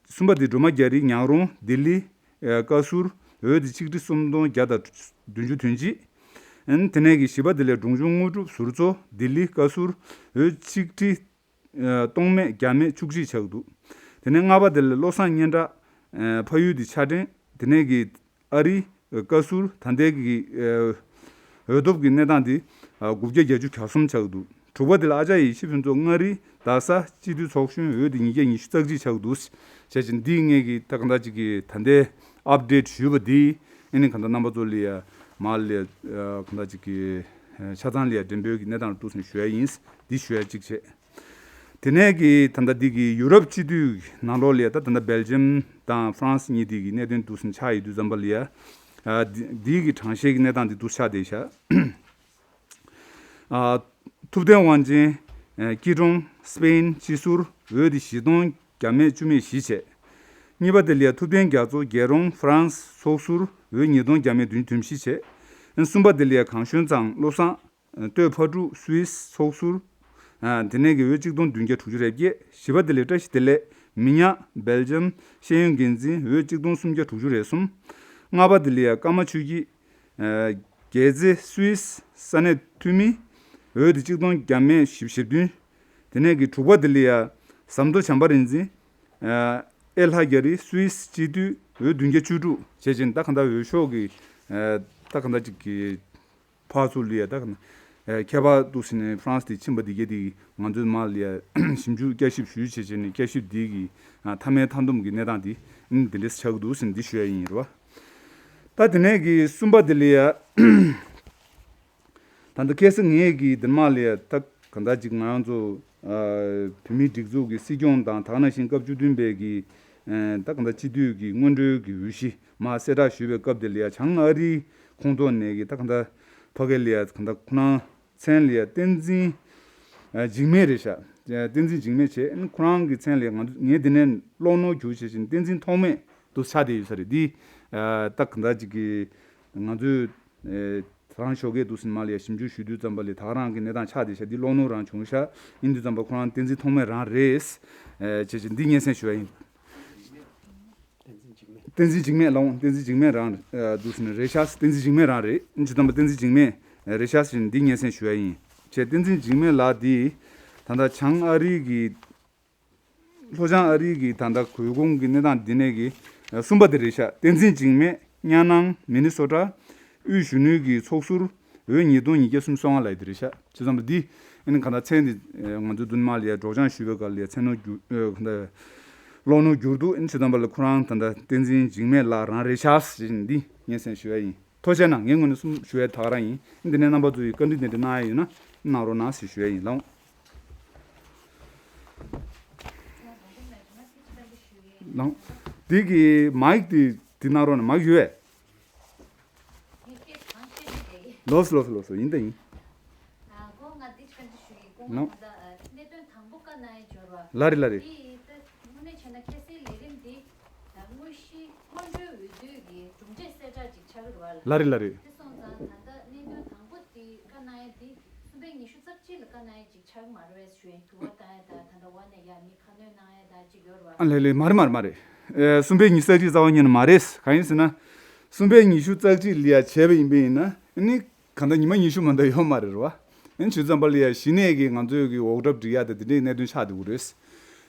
གསུམ་པ་དེ་སྒྲོལ་མ་རྒྱ་རི་ཉག་རོང་ལྡི་ལི། ཨ་བཀའ་ཟུར། འོས་དེ་གཅིག་ཁྲི་སུམ་སྟོང་བརྒྱ་དང་བདུན་ཅུ་དོན་གཅིག་ཨ་དེ་ནས་ཀྱི་བཞི་པ་དེ་ལ་སྒྲུང་ཆུང་དངོས་གྲུབ་ཟུར་གཙོ་ལྡི་ལི་བཀའ་ཟུར། འོས་གཅིག་ཁྲི་ཨ་སྟོང་མེད་བརྒྱ་མེད་བཅུ་གཅིག་ཆགས་འདུག་དེ་ནས་ལྔ་པ་དེ་ལ་བློ་བཟང་སྙན་གྲགས། ཨ་ཕ་ཡུལ་དེ་ཆ་ཕྲན། དེ་ནས་ཀྱི་ཨ་རི་བཀའ་ཟུར་ད་ལྟའི་གི་ཨ་འོས་ཐོབ་ཀྱི་གནས་སྟངས་དེ་ཨ་དགུ་བརྒྱ་བརྒྱད་ཅུ་གྱ་གསུམ་ཆགས་འདུག་དྲུག་པ་དེ་ལ་ཨ་ཅག་ཡེ་ཤེས་ཕུན་ཚོགས་མངའ་རིས་རྡ་ས་སྤྱི་འཐུས་ཚོགས་གཞོན། འོས་དེ་ཉིས་བརྒྱ་ཉི་ཤུ་རྩ་གཅིག་ཆགས་འདུག་བྱས་ཙང་འདི་ངས་ཀྱི་ད་གང་ལྟར་ཅིག་གི་ད་ལྟའི་ཨབ་ཌེཊ་ཞུས་པ་འདི་ཨ་ནི་གང་ལྟར་རྣམ་པ་ཚོ་ལ་ཡ་མ་ལ་ཡ་གང་ལྟར་ཅིག་གི་ཆ་ཚང་ལ་ཡ་འགྲེམས་སྤེལ་གྱི་གནས་སྟངས་ལ་གཏུགས་ནས་ཞུ་ཡ་ཡིན། འདི་ཞུ་ཡ་གཅིག་བྱས། དེ་ནས་ཀྱི་ད་ལྟ་འདི་གི་ཡུ་རོབ་སྤྱི་འཐུས་ནང་ལོགས་ལ་ཡ་ད་ད་ལྟ་སྦེལ་ཇམ་དང་ཧྥ་རན་སི་གཉིས་དེ་གི་གནད་དོན་འདུག་སེ་ཆགས་ཡོད་དུས་ཙམ་པ་ལ་ཡ། ཨ་འདི་འདི་གི་གྲངས་བཤེར་གྱི་གནས་སྟངས་འདི་འདུག་ཆགས་བསྡད་ཤག་ཨ་ཐུབ་བསྟན་དབང་ཆེན། ཨ་སྐྱིད་གྲོང་སྤེན་སྤྱི་ཟུར། འོས་དེ་བཞི་སྟོང་བརྒྱ་མེད་བཅུ་མེད་བཞི་བྱས། གཉིས་པ་དེ་ལ་ཡ་ཐུབ་བསྟན་རྒྱ་མཚོ་རྒྱལ་རོང་ཧྥ་རན་སི་ཚོགས་ཟུར། འོས་ཉིས་སྟོང་བརྒྱ་མེད་བདུན་ཅུ་དོན་བཞི་བྱས། གསུམ་པ་དེ་ལ་ཡ་གངས་ཞོན་ཚང་བློ་བཟང་། སྟོད་ཕ་ཕྲུག་སུད་སི་ཚོགས་ཟུར། ཨ་དེ་ནས་ཀྱི་འོས་གཅིག་སྟོང་བདུན་བརྒྱ་དྲུག་ཅུ་རེ་བརྒྱད། བཞི་པ་དེ་ལས་བཀྲ་ཤིས་བདེ་ལེགས་མི་ཉག་སྦེལ་ཇམ་ཤེས་ཡོན་འགན་འཛིན། འོས་གཅིག་སྟོང་སུམ་བརྒྱ་དྲུག་ཅུ་རེ་གསུམ། ལྔ་པ་དེ་ལ་ཡ་ཀརྨ་ཆོས་སྐྱིད། ཨ་རྒྱལ་རྩེ་སུད་སི་ས་གནས་འཐུས་མི། འོས་དེ་གཅིག་སྟོང་བརྒྱ་མེད་བཞི་བཅུ་ཞེ་བདུན། དེ་ནས་ཀྱི་དྲུག་པ་དེ་ལ་ཡ་ཟམ་མདོ་བྱམས་པ་རིག་འཛིན། ཨ་ཨེ་ལྷ་རྒྱ་རི་སུད་སི་སྤྱི་འཐུས། འོས་བདུན་བརྒྱ་བཅུ་དྲུག་བྱས་ཅན་ད་གང་ལྟར་འོས་ཤོག་གི་ཨ་ད་གང་ལྟར་ཅིག་གི་ཕར་ཚུར་ལ་ཡ་ད་ག་ན་ཨ་ཁྱད་པར་འདུག་ཟེར་ནས་ཧྥ་རན་སི་དེ་ཕྱིན་པ་འདི་གས་དེ་ང་ཚོས་མར་ལ་ཡ་ཞིབ་འཇུག་བསྐྱར་ཞིབ་ཞུས་བྱས་བྱས་ནས་བསྐྱར་ཞིབ་འདི་གི་ཨ་མཐའ་མའི་མཐའ་སྡོམ་གྱི་གནས་སྟངས་འདི་ཨ་འདི་འདྲས་ཆགས་ཀྱི་འདུག་ཟེར་ནས་འདི་ཞུ་ཡ་ཡིན་རེད་བ། ད་དེ་ནས་གི་གསུམ་པ་དེ་ལ་ཡ་ད་ལྟ་ཁ་སང་ངས་གི་འདི་མར་ལ་ཡ་ད་གང་ལྟར་ཅིག་ང་རང་ཚོ་ཨ་བོད་མིའི་སྒྲིག་འཛུགས་ཀྱི་སྲིད་སྐྱོང་དང་ད་ག་ནང་བཞིན་སྐབས་བཅུ་བདུན་པའི་གི་ཨ་ད་གང་ལྟར་སྤྱི་འཐུས་ཀྱི་སྔོན་འགྲོའི་གི་འོས་གཞི་མར་གསལ་བསྒྲགས་ཞུས་པའི་སྐབས་དེ་ལ་ཡ་བྱང་ཨ་རིའི་ཁོངས་གཏོགས་ནས་ཀྱི་ད་གང་ལྟར་ཕ་གི་ལ་ཡ་གང་ལྟར་ཁོ་རང་མཚན་ལ་ཡ་བསྟན་འཛིན་ཨ་འཇིགས་མེད་རེད་ཤག་བསྟན་འཛིན་འཇིགས་མེད་བྱས། ཨ་ཁོ་རང་གི་མཚན་ལ་ཡ་ང་ཚོ་ངས་འདི་ནས་ཀློག་ནོར་གྱུར་བྱས་ཤིང་བསྟན་འཛིན་ཐོགས་མེད་དུ་ཆགས་བསྡད་ཡོད་ས་རེད། འདི་ཨ་ད་གང་ལྟར་ཅིག་གི་ང་ཚོས་ཨ་ད་རང་ཞོགས་ཀས་འདུག་སེ་མར་ལ་ཡ་ཞིབ་འཇུག་ཞུ་དུས་ཙམ་པ་ལ་ད་ག་རང་གི་གནས་སྟངས་ཆགས་བསྡད་ཤག་འདི་ཀློག་ནོར་རང་བྱུང་ཤག་ཡིན་དུས་ཙམ་པ་ཁོ་རང་བསྟན་འཛིན་ཐོགས་མེད་རང་རེད། ཨ་བྱས་ཅིག་འདི་སྙན་སེང་ཞུ་ཡ་ཡིན། བསྟན་འཛིན་འཇིགས་མེད་ལ་འོང་། བསྟན་འཛིན་འཇིགས་མེད་རང་ཨ་འདུག་སེ་ནས་རེད་ཤག་བསྟན་འཛིན་འཇིགས་མེད་རང་རེད། ཨ་ནི་ཇི་ཙམ་པ་བསྟན་འཛིན་འཇིགས་མེད་རེད་ཤག་ཟེར་ནས་འདི་སྙན་སེང་ཞུ་ཡ་ཡིན། བྱས་བསྟན་འཛིན་འཇིགས་མེད་ལགས་འདི་ད་ལྟ་བྱང་ཨ་རི་གི་ལྷོ་བྱང་ཨ་རི་གི་ད་ལྟ་གོས་གོང་གི་གནས་སྟངས་འདི་ནས་གི་ཨ་གསུམ་པ་དེ་རེད་ཤག་བསྟན་འཛིན་འཇིགས་མེད་གཉའ་ནང་མི་ནི་སོ་ཊ་དབུས་གཞོན་ནུའི་གི་ཚོགས་ཟུར། འོས་ཉིས་སྟོང་ཉིས་བརྒྱ་སུམ་ཅུ་སོ་ལྔ་ལབ་ཡ་དེ་རེད་ཤག་བྱས་ཙང་འདི་ཨ་ནི་གང་ལྟར་མཚན་འདི་ཨ་ང་ཚོ་མདུན་མ་ལ་ཡ་སྒྲོག་སྦྱང་ཞུས་པའི་སྐབས་ལ་ཡ་མཚན་ནོར་གྱུར་ཨ་གང་ལྟར་ཀློག་ནོར་གྱུར་འདུག་ཨ་ནི་བྱས་ཙང་ལ་ཁོ་རང་ད་ལྟ་བསྟན་འཛིན་འཇིགས་མེད་ལགས་རང་རེད་ཤག་ཟེར་བཞིན་འདི་སྙན་སེང་ཞུ་ཡ་ཡིན། ཐུགས་རྗེ་གནང་། ངའི་ངོས་ནས་གསུམ་ཞུ་ཡ་ད་ག་རང་ཡིན། འདི་ནས་རྣམ་པ་ཚོ་ཡིས་བཀའ་འདྲི་དེ་འདྲ་གནང་ཡ་ཡོད་ན་གནང་རོགས་གནང་ཟེར་ཞུ་ཡ་ཡིན། ལགས་འོང་། ལགས་འོང་། འདི་གི་མའིག་དེ་འདི་གནང་རོགས་གནང་། མའིག་ཡོད་པས། ལོས་ལོས་ལོས་ཡིན་ད་ཡིན། ལགས། ལ་རེ་ལ་རེ། དངོས་གནས་བྱས་ན་ཁ་སའི་ལས་རིམ་འདི་དངོས་གཞི་སྔོན་འགྲོའི་འོས་བསྡུའི་གི་གྲུབ་འབྲས་གསལ་བསྒྲགས་ཅིག་ཆགས་ཀྱི་རེད་བ། ལ་རེད་ལ་རེད། དེ་སོང་ཙང་ད་ལྟ་གནད་དོན་དང་པོ་དེ་བཀའ་གནང་ཡ་དེ་གསུམ་པའི་ཉི་ཤུ་རྩ་གཅིག་ལ་བཀའ་གནང་ཡ་ཅིག་ཆགས་ཀྱི་མ་རེད་པས་ཞུ་ཡིན། དུ་བ་བཏང་ཡ་དང་ད་ལྟ་བ་ནས་ཡ་མི་ཁ་སྣོན་གནང་ཡ་དང་ཅིག་ཡོད་རེད་བ། ཨ་ལེ་ལེ། མ་རེད་མ་རེད་མ་རེད། ཨེ་གསུམ་པའི་ཉི་ཤུ་རྩ་གཅིག་རྩ་བ་ཉིད་ནས་མ་རེད། གང་ཡིན་ཟེར་ན། གསུམ་པའི་ཉི་ཤུ་རྩ་གཅིག་ལ་ཡ་བྱས་པ་ཡིན་པ་ཡིན་ན་ཨ་ནི། གང་ལྟར་ཉི་མ་ཉི་ཤུ་མ་གཏོགས་ཡོད་མ་རེད་རེད་བ། ཨ་ནི་བྱས་ཙང་པ་ལ་ཡ་གཞི་ནས་ཀྱི་ང་ཚོའི་གི་འོག་གྲབས་སྒྲིག་ཡ་དང་དེ་འདྲའི་གནད་དོན་ཆགས་བསྡད་ཀྱི་རེད། བྱས་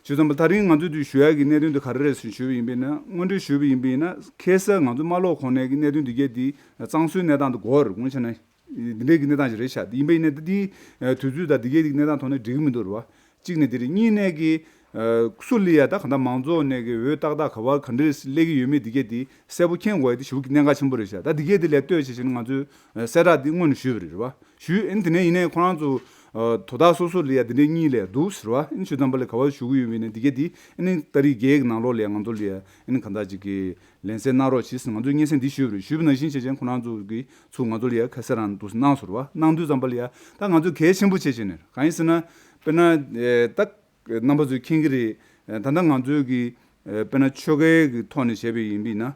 ཙང་པ་ད་རིང་ང་ཚོས་འདི་ཞུ་ཡ་གི་གནད་དོན་དེ་ག་རེ་རེད་ཟེར་ཞུས་པ་ཡིན་པས་ན། དངོས་འབྲེལ་ཞུས་པ་ཡིན་པས་ན་ཁ་སང་ང་ཚོ་མ་ལོག་གོང་ནས་ཀྱི་གནད་དོན་འདི་གས་འདི་གཙང་བཟོའི་གནས་སྟངས་དེ་གོ་རེད། དངོས་བྱས་ན་འདི་འདྲའི་གི་གནས་སྟངས་ཞིག་རེད་ཤག་ཡིན་པ་ཡིན་ན་ད་འདི་དུས་ཚོད་དང་འདི་གས་འདི་གནས་སྟངས་ཐོག་ནས་འགྲིག་གི་མི་འདུག་རེད་བ། གཅིག་ནས་དེ་རེད། གཉིས་ནས་ཀྱི་ཨ་སུ་ལ་ཡ་ད་གང་ལྟར་མང་ཚོགས་ནས་ཀྱི་འོས་ཏག་ཏག་ག་བ་ག་འདྲས་སླེབས་ཀྱི་ཡོད་མེད་འདི་གས་འདི་གསལ་པོ་མཁྱེན་དགོས་ཡ་འདི་ཞེ་པོ་གནད་འགག་ཆེན་པོ་རེད་ཤག་ད་འདི་གས་འདི་ལ་ལྟོས་བྱས་བྱས་ནས་ང་ཚོས་ཨ་གསལ་བསྒྲགས་འདི་སྔོན་ནས་ཞུས་པ་རེད་རེད་བ། ཞུས། ཨ་ནི་དེ་ནས་ཡིན་ནའི་ཁོ་རང་ཚོ་ དོ་བདག་སོ་སོ་ལ་ཡ་དེ་འདྲའི་གཉིས་ལས་འདུག་ཟེར་བ། ཨ་ནི་ཞུ་ཙམ་པ་ལ་ག་བ་ཞུ་གི་ཡོད་མིན་ནས་འདི་གས་དེ་ཨ་ནི་ཏ་རིག་བརྒྱད་ཀྱི་ནང་ལོགས་ལ་ཡ་ང་ཚོ་ལ་ཡ་ཨ་ནི་གང་ལྟར་ཅིག་གི་ལན་གསལ་གནང་རོགས་གྱིས་ཟེར་ང་ཚོས་སྙན་སེང་འདི་ཞུས་པ་རེད། ཞུས་པ་ནང་བཞིན་བྱས་བྱས་ཁོ་རང་ཚོ་གིས་ཚུར་ང་ཚོ་ལ་ཡ་ཁ་གསལ་རང་འདུག་གནང་ཟེར་བ། གནང་དུས་ཙམ་པ་ལ་ཡ་ད་ང་ཚོས་གལ་ཆེན་པོ་བྱས་བྱས་ནས་གང་ཡིན་ཟེར་ན། དཔེར་ན་ད་རྣམ་པ་ཚོས་མཁྱེན་གྱི་རེད། ད་ལྟ་ང་ཚོས་ཀྱི་དཔེར་ན་ཆོལ་ཁའི་གི་ཐོག་ནས་བྱས་པ་ཡིན་པས་ན།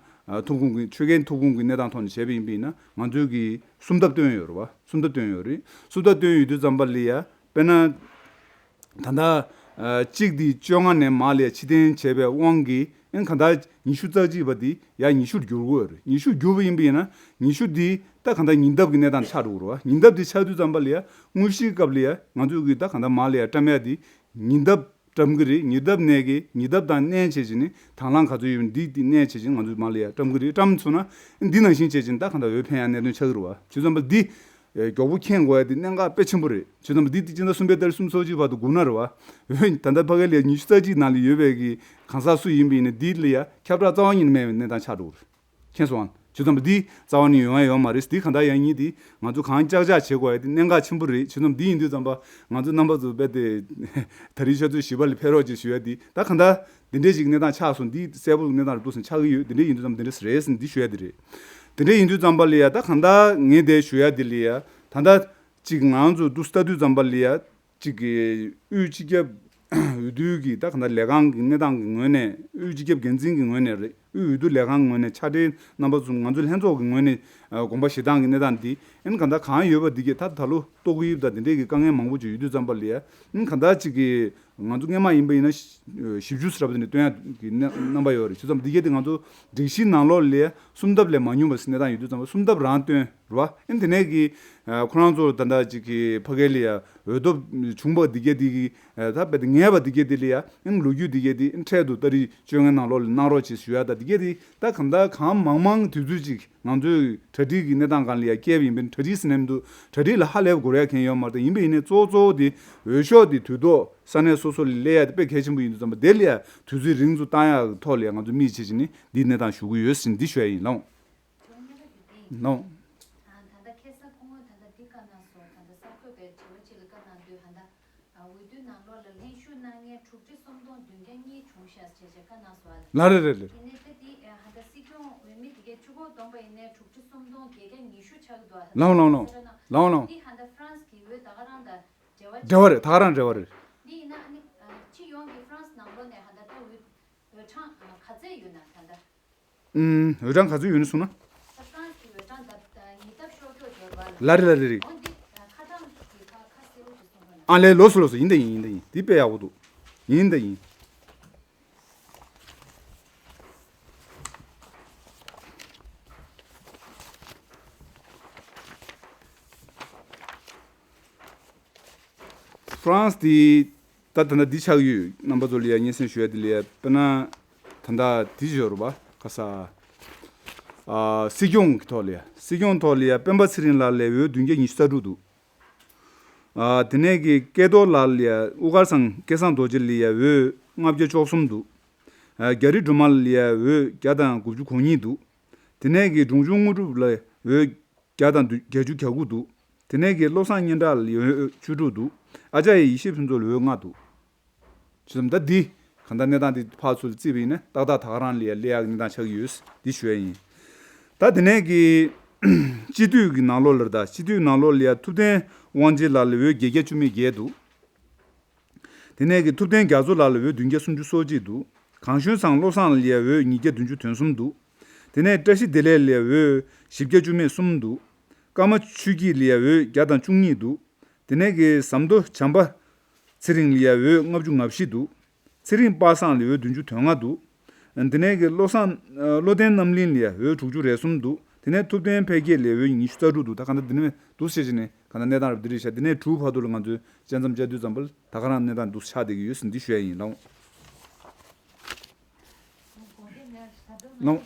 ཐོབ་ཁུངས་ཀྱི་ཆོལ་ཁའི་ཐོབ་ཁུངས་ཀྱི་གནས་སྟངས་ཐོག་ནས་བྱས་པ་ཡིན་པས་ན་ང་ཚོས་ཀྱི་སུམ་ལྡབ་བཏོན་ཡོད་རེད་བ། སུམ་ལྡབ་བཏོན་ཡོད་རེད། སུམ་ལྡབ་བཏོན་ཡོད་དུས་ཙམ་པ་ལ་ཡ་དཔེར་ན། ད་ལྟ་གཅིག་འདི་བཅོ་ལྔ་ནས་མར་ལ་ཡ་ཕྱིར་འཐེན་བྱས་པའི་དབང་གིས་ཨན་ག་ད་ཉི་ཤུ་རྩ་གཅིག་པ་འདི་ཡ་ཉི་ཤུར་བསྒྱུར་དགོས་རེད། ཉི་ཤུར་བསྒྱུར་བ་ཡིན་པ་ཡིན་ན་ཉི་ཤུ་འདི་ད་ག་ད་ཉིས་ལྡབ་ཀྱི་གནས་སྟངས་ཆགས་འགྲོ་གི་རེད་བ། ཉིས་ལྡབ་འདི་ཆགས་དུས་ཙམ་པ་ལ་ཡ་དངོས་གཞིའི་སྐབས་ལ་ཡ་ང་ཚོས་ཀྱི་ད་ག་ད་མར་ལ་ཡ་བཀྲམ་ཡ་འདི་ཉིས་ལྡབ་བཀྲམ་གི་རེད། ཉིས་ལྡབ་གནས་ཀྱི་ཉིས་ལྡབ་དང་གནས་བྱས་བྱས་ནི་དང་བླངས་ག་ཚོད་ཡོད་འདི་འདི་གནས་བྱས་བྱས་ང་ཚོས་མར་ལ་ཡ་བཀྲམ་གི་རེད། བཀྲམ་སོང་ན་འདི་ནང་བཞིན་བྱས་བྱས་ད་ག་ད་འོས་འཕེན་ཡ་གནད་དོན་ཆགས་ཀྱི་རེད་བ། བྱས་ཙམ་པ་འདི། ཨེ། མགྱོགས་པོ་མཁྱེན་དགོས་ཡ་དེ་གནད་འགག་དཔེ་ཆེན་པོ་རེད། བྱས་ཙང་འདི་དེ་སྤྱི་ཟླ་གསུམ་པའི་ཏ་རིག་སུམ་ཅུ་སོ་གཅིག་བར་དུ་སྒུག་ན་རེད་བ། འོན་ད་ལྟ་ཕ་གི་ལ་ཉི་ཤུ་རྩ་གཅིག་ནང་ལ་ཡོད་པའི་གི་གང་ཟག་སུ་ཡིན་པ་ཡིན་ན་འདི་ལ་ཡ་ཁྱབ་བསྒྲགས་རྩ་བ་ཉིད་ནས་མེད་པའི་གནས་སྟངས་ཆགས་འགྲོ་གི་རེད། མཁྱེན་སོང་ཨ། བྱས་ཙང་འདི་རྩ་བ་ནས་ཡོང་ཡ་ཡོད་མ་རེད། འདི་གང་ལྟར་ཡང་ཡིན་དེ་ང་ཚོ་གང་ལྕག་ལྕག་བྱེད་དགོས་ཡ་དེ་གནད་འགག་ཆེན་པོ་རེད། བྱས་ཙང་འདི་ཡིན་དུས་ཙམ་པ་ང་ཚོ་རྣམ་པ་ཚོ་རྦད་དེ་ད་རེས་ཆུ་ཚོད་བཞི་པ་ལ་ཕེབས་རོགས་ཅེས་ཞུ་ཡ་དེ་ད་གང་ལྟར། དེ་འདྲས་ཅིག་གནས་སྟངས་ཆགས་སོང་། འདི་གསལ་པོ་གནས་སྟངས་རེད་འདུག་ཟེར་ཆགས་ཀྱི་ཡོད། དེ་འདྲས་ཡིན་དུས་ཙམ་དེ་འདྲས་རེད་ཟེར་འདི་ཞུ་ཡ་དེ་རེད། དེ་འདྲས་ཡིན་དུས་ཙམ་པ་ལ་ཡ་ད་གང་ལྟར་ངས་དེ་ཞུ་ཡ་དེ་ལ་ཡ་ད་ལྟ་ཅིག་ང་རང་ཚོ་འདུག་ལྟ་དུས་ཙམ་པ་ལ་ཡ་ཅིག་གི་དབུས་སྤྱི་ཁྱབ་འོས་བསྡུ་གི་ད་གང་ལྟར་ལས་ཁང་གི་གནས་སྟངས་ཀྱི་ངོས་ནས་དབུས་སྤྱི་ཁྱབ་འགན་འཛིན་གྱི་ངོས་ནས་རེད། དབུས་འོས་བསྡུ་ལས་ཁང་ངོས་ནས་ཕྱག་སྦྲེལ་རྣམ་པ་ཚོ་ང་ཚོ་ལྷན་ཚོགས་ཀྱི་ངོས་ནས་དགོངས་པ་བཞེས་སྟངས་ཀྱི་གནས་སྟངས་འདི་ཨན་གང་ལྟར་གང་ཡོད་པ་འདི་གས་ད་ད་ལོ་ཏོག་དབྱིབས་དང་དེ་འདྲས་ཀྱི་དཀའ་ངལ་མང་པོ་ཅིག་ཡོད་དུས་ཙམ་པ་ལ་ཡ་ཨན་གང་ལྟར་ཅིག་གི་ང་ཚོ་སྔས་མ་ཡིན་པ་ཡིན་ན་བཞི་བཅུ་ཟེར་བ་དེ་ནས་བཏོན་ཡ་གི་གནས་རྣམ་པ་ཡོད་རེད། བྱས་ཙང་འདི་གས་དེ་ང་ཚོ་སྒྲིག་གཞིའི་ནང་ལོགས་ལ་སུམ་ལྡབ་ལས་མ་ཉུང་བ་ཞིག་གནས་སྟངས་ཡོད་དུས་ཙམ་པ་སུམ་ལྡབ་རང་བཏོན་རེད་བ། ཨན་དེ་ནས་གི་ཁོ་རང་ཚོ་ད་ལྟ་ཅིག་གི་ཕ་གི་ལ་ཡ་འོས་ཐོབ་བྱུང་བ་འདི་གས་དེ་གི་ད་རྦད་དེ་ངེས་པ་འདི་གས་དེ་ལ་ཡ་ཨན་ལོ་རྒྱུས་འདི་གས་དེ་ཨན་འཕྲལ་དུ་ཏ་རིག་བཅོ་ལྔའི་ནང་ལོགས་ལ་གནང་རོགས་ཅེས་ཞུ་ཡ། ད་འདི་གས་དེ་ད་གང་ལྟར་གང་མང་མང་དུས་ཚོད་ཅིག་ང་ཚོའི་གྲ་སྒྲིག་གི་གནས་སྟངས་སྒང་ལ་ཡ་བསྐྱལ་བ་ཡིན་པས་ན། གྲ་སྒྲིག་ཟེར་ནས་མི་འདུག་གྲ་སྒྲིག་ལ་ཧ་ལས་པ་འགོར་ཡ་མཁན་ཡོད་མ་རེད། ད་ཡིན་པས་ཡིན་ནའི་གཙོ་བོ་གཙོ་བོ་དེ་འོས་ཤོག་དེ་དུས་ཐོག་ས་གནས་སོ་སོ་ལ་སླེབས་ཡ་དེ་དཔེ་གལ་ཆེན་པོ་ཡིན་དུས་ཙམ་པ་དེ་ལ་ཡ་དུས་ཚོད་རིང་དུ་བཏང་ཡ་གི་ཐོག་ལ་ཡ་ང་ཚོ་དམིགས་བྱེད་ཀྱི་ནི་འདིའི་གནས་སྟངས་ཞུ་གི་ཡོད་ཟེར་འདི་ཞུ་ཡ་ཡིན་ལགས། ལགས། ད་ལྟ་ཁ་སང་ཁོང་ད་ལྟ་འདི་བཀའ་གནང་སོང་། ད་ལྟ་གསར་འགོད་པའི་དྲི་བ་གཅིག་ལ་བཀའ་གནང་དུས་ད་ལྟ། ཨ། འོས་བསྡུ་ནང་ལོགས་ལ་ལྷན་ཞུགས་གནང་མཁན་དྲུག་ཁྲི་སུམ་སྟོང་བདུན་བརྒྱ་གཉིས་བྱུང་ཤག་ཅེས་བཀའ་གནང་སོང་ལགས། ལགས་རེད་རེད་རེད། ཡིན་ནའི་ད་འདི་ཨ་ད་སྲིད་སྐྱོང་འོས་མི་དེ་གའི་བཅུ་གོ་བསྡོམས་པ་ཡིན་ནའི་དྲུག་ཁྲི་སུམ་སྟོང་བརྒྱད་བརྒྱ་ཉི་ཤུ་ཆགས་ཀྱི་འདུག་ཨ། ལགས་འོང་ལགས་འོང་ལགས་འོང་། ལགས་འོང་ལགས་འོང་། འདི་ཧ་ད་ཧྥ་རན་སི་གི་འོས་ད་ག་རང་དང་འབྲེལ་བ་འབྲེལ་བ་རེད། ད་ག་རང་འབྲེལ་བ་རེད། འདི་ཡིན་ན་ཨ་ནི་ཨ་སྤྱི་ཡོངས་ཀྱི་ཧྥ་རན་སི་ནང་ལོགས་ནས་ཧ་ད་ད་འོས་འོས་གྲངས་ཨ་ག་ཚད་ཡོད་ན་ད་ད། ཨུམ། འོས་གྲངས་ག་ཚོད་ཡོད་ན་གསུངས་ན། ཧྥ་རན་སི་གི་འོས་གྲངས་ད་ལྟ་ཉིས་ལྡབ་ཤོར་ཀྱོག་ཡོད་རེད་བ་ལགས། ལགས་རེད་ལགས་རེད་རེད། འོ་འདི་ཁ་གྲངས་ཀྱི་ཁ་ཁ་གསལ་པོ་ཅིག་གསུངས་རོགས་གནང་། ཨ་ལས། ལགས་སོ་ལགས་སོ། ཡིན་ད་ཡིན། ཡིན་ད་ཡིན། འདི་དཔེ་ཡག་པོ་འདུག་ཡིན་ད་ཡིན། ཧྥ་རན་སི་དེ་ད་ད་ལྟ་འདི་ཆགས་ཡོད། རྣམ་པ་ཚོ་ལ་ཡ་སྙན་སེང་ཞུ་ཡ་དེ་ལ་ཡ་དཔེར་ན་ད་ལྟ་འདི་ཞོར་བ་ཁ་ས་ཨ་སྲིད་སྐྱོང་གི་ཐོག་ལ་ཡ། སྲིད་སྐྱོང་ཐོག་ལ་ཡ་སྤེན་པ་ཚེ་རིང་ལགས་ལ་འོས་བདུན་བརྒྱ་ཉི་ཤུ་རྩ་དྲུག་འདུག་ཨ་དེ་ནས་གི་སྐལ་རྡོར་ལགས་ལ་ཡ་དབུ་དཀར་ཚང་སྐལ་བཟང་རྡོ་རྗེ་ལ་ཡ་འོས་ལྔ་བརྒྱ་བཅུ་གསུམ་འདུག་ཨ་རྒྱ་རི་སྒྲོལ་མ་ལ་ཡ་འོས་བརྒྱ་དང་དགུ་བཅུ་གོ་གཉིས་འདུག་དེ་ནས་གི་འབྲོང་ཆུང་དངོས་གྲུབ་ལ་འོས་བརྒྱ་དང་བརྒྱད་ཅུ་གྱ་དགུ་འདུག་དེ་ནས་གི་བློ་བཟང་སྙན་གྲགས་ལ་འོས་བཅུ་དྲུག་འདུག་ཨ་ཅག་ཡེ་ཤེས་ཕུན་ཚོགས་ལ་འོས་ལྔ་འདུག་བྱས་ཙང་ད་འདི་གང་ལྟར་གནས་སྟངས་འདི་ཕར་ཚུར་བརྩིས་པ་ཡིན་ན་ཏག་ཏག་ད་ག་རང་ལ་ཡ་སླེབས་ཡག་གི་གནས་སྟངས་ཆགས་ཀྱི་ཡོད། འདི་ཞུ་ཡ་ཡིན། ད་དེ་ནས་གི་སྤྱི་འཐུས་ཀྱི་ནང་ལོགས་ལ་རེད། ད་སྤྱི་འཐུས་ནང་ལོགས་ལ་ཡ་ཐུབ་བསྟན་དབང་ཆེན་ལགས་ལ་འོས་བརྒྱད་བརྒྱ་བཅུ་མེད་བརྒྱད་འདུག་དེ་ནས་གི་ཐུབ་བསྟན་རྒྱ་མཚོ་ལགས་ལ་འོས་བདུན་བརྒྱ་སུམ་ཅུ་སོ་གཅིག་འདུག་གངས་ཞོན་ཚང་བློ་བཟང་ལ་ཡ་འོས་ཉིས་བརྒྱ་བདུན་ཅུ་དོན་གསུམ་འདུག་དེ་ནས་བཀྲ་ཤིས་བདེ་ལེགས་ལ་ཡ་འོས་བཞི་བརྒྱ་བཅུ་མེད་གསུམ་འདུག་ཀརྨ་ཆོས་སྐྱིད་ལ་ཡ་འོས་བརྒྱ་དང་བཅུ་གཉིས་འདུག་དེ་ནས་གི་ཟམ་མདོ་བྱམས་པ་ཚེ་རིང་ལ་ཡ་འོས་ལྔ་བཅུ་ང་བཞི་འདུག་ཚེ་རིང་པ་སངས་ལ་འོས་བདུན་ཅུ་དོན་ལྔ་འདུག་དེ་ནས་གི་བློ་བཟང་བློ་ལྡན་རྣམ་གླིང་ལ་ཡ་འོས་དྲུག་ཅུ་རེ་གསུམ་འདུག་དེ་ནས་ཐུབ་བསྟན་འཕེལ་རྒྱས་ལ་ཡ་འོས་ཉི་ཤུ་རྩ་དྲུག་འདུག་ད་ག་འདྲ་འདི་ནས་འདུག་བྱས་བྱས་ནས་ག་འདྲ་གནས་སྟངས་རབ་འདི་རེད་ཤག་དེ་ནས་དྲུག་བར་དུ་ལ་ང་ཚོས་དཔྱད་མཚམས་བཅད་དུས་ཙམ་པ་ལ་ད་ག་རང་གནས་སྟངས་འདུག་ཆགས་བསྡད་ཀྱི་ཡོད་ཟེར་འདི་ཞུ་ཡ་ཡིན་ལགས། ལགས།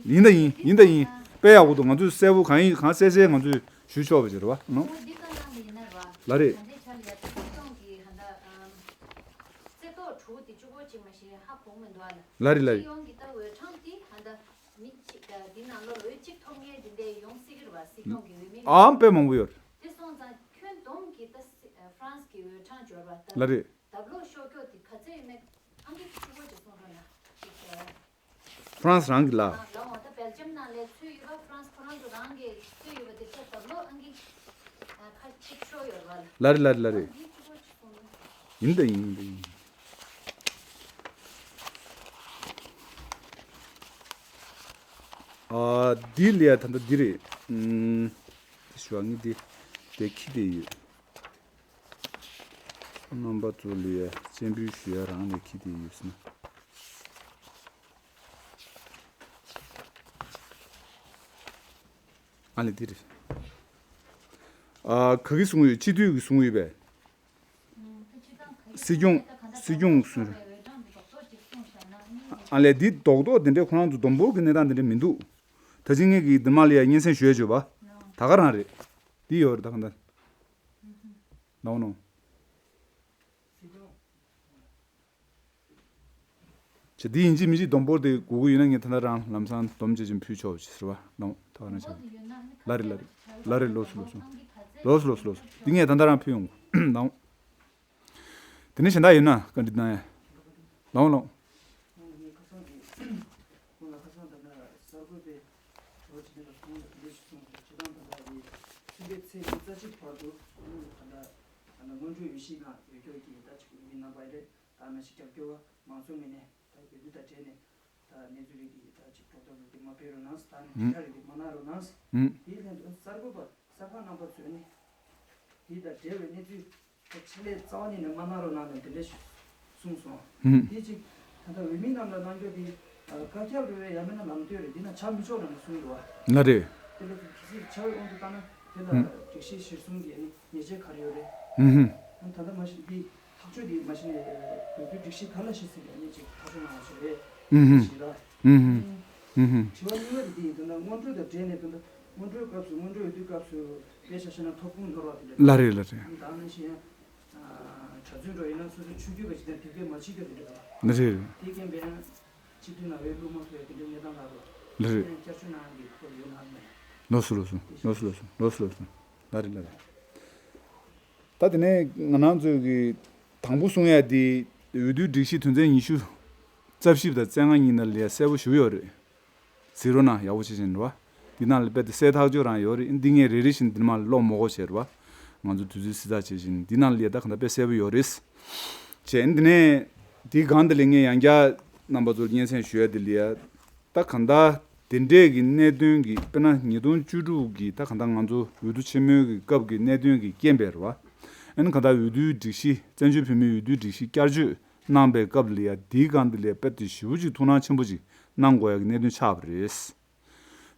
ཡིན་ད་ཡིན། ཡིན་ད་ཡིན། དཔེ་ཡག་པོ་འདུག་ང་ཚོས་གསལ་པོ་གང་ཡིན་གང་གསལ་གསལ་ང་ཚོས་ཞུ་ཆོག་པ་ཅིག་རེད་བ། ལགས། འོ་འདི་བཀའ་གནང་གི་ཡིན་ན་རེད་བ། ལགས་རེད། ད་ལྟའི་ཆར་ལ་ཡ་ད་སྲིད་སྐྱོང་གི་ཧ་ད་ཨམ། རྩེ་ཏོག་དྲུག་དེ་གཅིག་པོ་གཅིག་མ་ཤེས་ཧ་གོ་མི་འདུག་ཨ་ལ། ལགས་རེད་ལགས་རེད། སྤྱི་ཡོངས་ཀྱི་ད་འོས་གྲངས་དེ་ཧ་ད་མི་གཅིག་ད་འདི་ནང་ལོགས་འོས་གཅིག་ཐོབ་མཁན་དེ་འདྲས་ཡོང་སྲིད་ཀྱི་རེད་བ། སྲིད་སྐྱོང་གི་འོས་མི་མང་ཨ་དཔེ་མང་པོ་ཡོད་རེད། དེ་སོང་ཙང་ཁྱོན་བསྡོམས་ཀྱི་ད་སྲིད་ཧྥ་རན་ ལ་རེད། ཧྥ་རན་སི་རང་གི་ལ། ལ་འོང་ད་སྦེལ་ཇམ་ནང་ལས་ཚུད་ཡོད་པ། ཧྥ་རན་སི་ཁོ་རང་ཚོ་རང་གི་ཚུད་ཡོད་པ་དེ་ཚོ་དབྱར་ཁ་ཅིག་ཤོར་ཡོད་རེད་པ། ལ་རེད་ལ་རེད་ལ་རེད། ཡིན་ད་ཡིན་ད་ཡིན། ཨ། འདི་ལ་ཡ་ད་ལྟ་འདི་རེད། ཨུམ། དེ་ཞུ་བ་ངས་འདི་དེ་ཁྱི་དེ་ཡོད། རྣམ་པ་ཚོ་ལ་ཡ་སྤྱན་འབུལ་ཞུ་ཡ་རང་ལས་ཁྱི་དེ་ཡོད་ཟེར་ན། ཨ་ལས་འདི་རེད། ཨ། ག་གི་གསུང་ཡོད། སྤྱི་འཐུས་ཀྱི་གསུང་ཡོད་པས། སྲིད་སྐྱོང་། སྲིད་སྐྱོང་གསུང་རེད། ཨ་ལས་འདི་རྡོག་རྡོག་དེ་འདྲའི་ཁོ་རང་ཚོ་སྡོམ་པོར་གྱི་གནས་སྟངས་དེ་འདྲ་མི་འདུག་ད་ཅི་ངེད་ཀྱིས་འདི་མ་ལ་ཡ་སྙན་སེང་ཞུ་ཡ་བྱོས་པ། ད་ག་རང་རེད། འདི་ཡོད་རེད་ད་ག་འདི། ནའོ་ནའོ། བྱས་འདི་ཡིན་གཅིག་མིན་གཅིག་སྡོམ་པོར་དེ་དགོས་ཀྱི་ཡོད་ན་ངས་ད་ལྟ་རང་ལམ་སང་སྡོམ་བྱེད་ཅིང་ཕུལ་ཆོག་ཅེས་ཟེར་བ་ནའོ་ད་ག་རང་ཆགས། ལ་རེད་ལ་རེད། ལ་རེད་ལོས་སོ་ལོས་སོ། ལོས་སོ་ལོས་སོ་ལོས་སོ། འདི་ངས་ད་ལྟ་རང་ཕུལ་ཡོང་གོ་ནའོ། དེ་ནས་གཞན་དག་ཡོད་ན་བཀའ་འདྲི་གནང་ཡ། ལའོ་ལའོ། ཁོང་ལ་ཁ་སང་ད་ལྟ་གསར་འགོད་པས་དྲི་བ་དྲིས་ལན་ལ་ཁོང་ལ་དེ་འདྲ་ཞིག་གསུངས་འདུག་སྤྱིར་བཏང་ད་ལྟ་དེ་གསུམ་པའི་ཚེས་ཉི་ཤུ་རྩ་གཅིག་བར་དུ་ད་ལྟ་སྔོན་འགྲོའི་འོས་གཞིའི་ནང་ཡོད་སྐྱོར་གྱི་ད་ཅིག་འོས་མི་རྣམ་པ་རེད། ད་ནང་བཞིན་རྒྱབ་སྐྱོར་བ་མང་ཚོགས་ངོས་ནས་ད་འོས་བསྡུ་དང་འབྲེལ་ནས་ད་གནས་ཚུལ་རིགས་དེ་ད་ཅིག་རོགས་སྐྱོར་རིགས་དེ་མ་སྤེལ་རོགས་གནང་། ད་ནས་ཞིབ་ཕྲ་རིགས་དེ་མ་གནང་རོགས་གནང་། དེའི་ལན་དུ་གསར་འགོད་པ་གསར་པ་རྣམ་པ་ཚོས་ནི་དེ་དང་འབྲེལ་བའི་གནས་ཚུལ་ཆེད་ལས་རྩ་བ་ཉིད་ནས་མ་གནང་རོགས་གནང་ནས་དེ་འདྲ་ཞིག་གསུངས་སོང་། ཧུམ། དེ་གཅིག་ད་ལྟ་འོས་མི་རྣམས་ལ་གནང་རྒྱུ་དེ་བཀའ་ཁྱབ་རེད་པས་ཡང་མིན་ན་ལམ་སྟོན་རེད། འདི་ན་ཆགས་མི་ཆོག་ལབ་ནས་གསུངས་འདུག་བ། ལ་རེད། དེ་ལ་གལ་སྲིད་ཆགས་ཡོང་དུས་ལྟ་ན་དེ་ལ་ཧུམ། སྒྲིག་གཞི་གཞིར་བཟུང་གི་ཉེས་ཆད་ག་རེ་ཡོད་རེད། ཧུམ་ཧུམ། ད་ལྟ་མ་གཞི་འདི་ཐག་གཅོད་འདི་མ་གཞི་ནས་འོས་བསྡུ་སྒྲིག་གཞི་ག་ལ་གཞི་ཟིན་པའི་གནས་ཅིག་ཐག་གཅོད་གནང་བ་ཞིག་རེད། ཧུམ་ཧུམ། ཞེས་ལ། ཧུམ་ཧུམ། ཧུམ་ཧུམ། དྲི་བ་གཉིས་པ་དེ་འདི་ཡིན། ད་ལྟ་སྔོན་འགྲོ་དང་འབྲེལ་ནས་ད་ལྟ་སྔོན་འགྲོའི་སྐབས་སུ་སྔོན་འགྲོའི་འོས་བསྡུའི་སྐབས་སུ་དཔེ་ཆ་བཞག་ན་ཐོབ་ཁུངས་ནོར་བ་དེ་འདྲ། ལ་རེད་ལ་རེད། ད་ནང་བཞིན་ཡང་གྲྭ་བཙུན་འགྲོ་ཡིན་ན་སོ་སོའི་ཆོས་བརྒྱུད་པ་ཞིག་དང་དེབ་སྐྱེལ་མ་བྱེད་རྒྱུ་དེ་འདྲ་ལ། ལ་རེད། དེ་རྐྱེན་པས་ཡང་སྤྱི་འཐུས་ནང་བའི་བླུག་མ་ཐུབ་ཡ་དེ་འདྲའི་གནས་སྟངས་ལ་རོ། ལ་རེད། ཡང་བསྐྱར་བཅོས་གནང་གི་ཐོག་ཡོད་ན་མེད། ལོས་སོ་ལོས་སོ་ལོས་སོ་ལོས་སོ་ལོས་སོ་ལོས་སོ། ལ་རེད་ལ་རེད། ད་དེ་ནས་ང་རང་ཚོའི་གི་དང་པོ་གསུང་ཡ་དེ་འོས་བསྡུའི་སྒྲིག་གཞི་དོན་ཚན་ཉི་ཤུ་རྩ་བཞི་དང་རྩ་ལྔ་གཉིས་ནང་ལ་གསལ་པོ་ཞུ་ཡོད་རེད། གཟིགས་རོགས་གནང་། ཡག་པོ་བྱེད་བཞིན་རེད་བ། འདི་ནང་ལ་དཔེ་དེ་གསལ་ཐག་ཆོད་རང་ཡོད་རེད། འདི་ངས་རེ་རེ་བཞིན་འདི་མ་ལ་ཀློག་མ་དགོས་བྱས་རེད་བ། ང་ཚོ་དུས་ཚོད་སྲིད་ཚགས་བྱེད་བཞིན་འདི་ནང་ལ་ཡ་ད་གང་ལྟར་དཔེ་གསལ་པོ་ཡོད་རེད། བྱས་འདི་ནས་འདིའི་སྒང་འདི་ལ་ངས་ཡང་བསྐྱར་རྣམ་པ་ཚོར་སྙན་སེང་ཞུ་ཡ་འདི་ལ་ཡ། ད་གང་ལྟར་དེ་འདྲས་ཀྱི་གནད་དོན་གྱི་དཔེར་ན་ཉིས་སྟོང་བཅུ་དྲུག་གི་ད་གང་ལྟར་ང་ཚོ་འོས་བསྡུ་ཆེན་མོའི་གི་སྐབས་ཀྱི་གནད་དོན་གྱི་རྐྱེན་པས་རེད་བ། ཨ་ནི་གང་ལྟར་འོས་བསྡུའི་སྒྲིག་གཞི་བཙན་བྱོལ་བོད་མིའི་འོས་བསྡུའི་སྒྲིག་གཞི་བསྐྱར་བཅོས་གནང་པའི་སྐབས་ལ་ཡ་འདིའི་སྒང་འདི་ལ་དཔེ་དེ་ཞེ་པོ་ཅིག་ཐུགས་སྣང་ཆེན་པོ་ཅིག་གནང་དགོས་ཡ་གི་གནད་དོན་ཆགས་པ་རེད།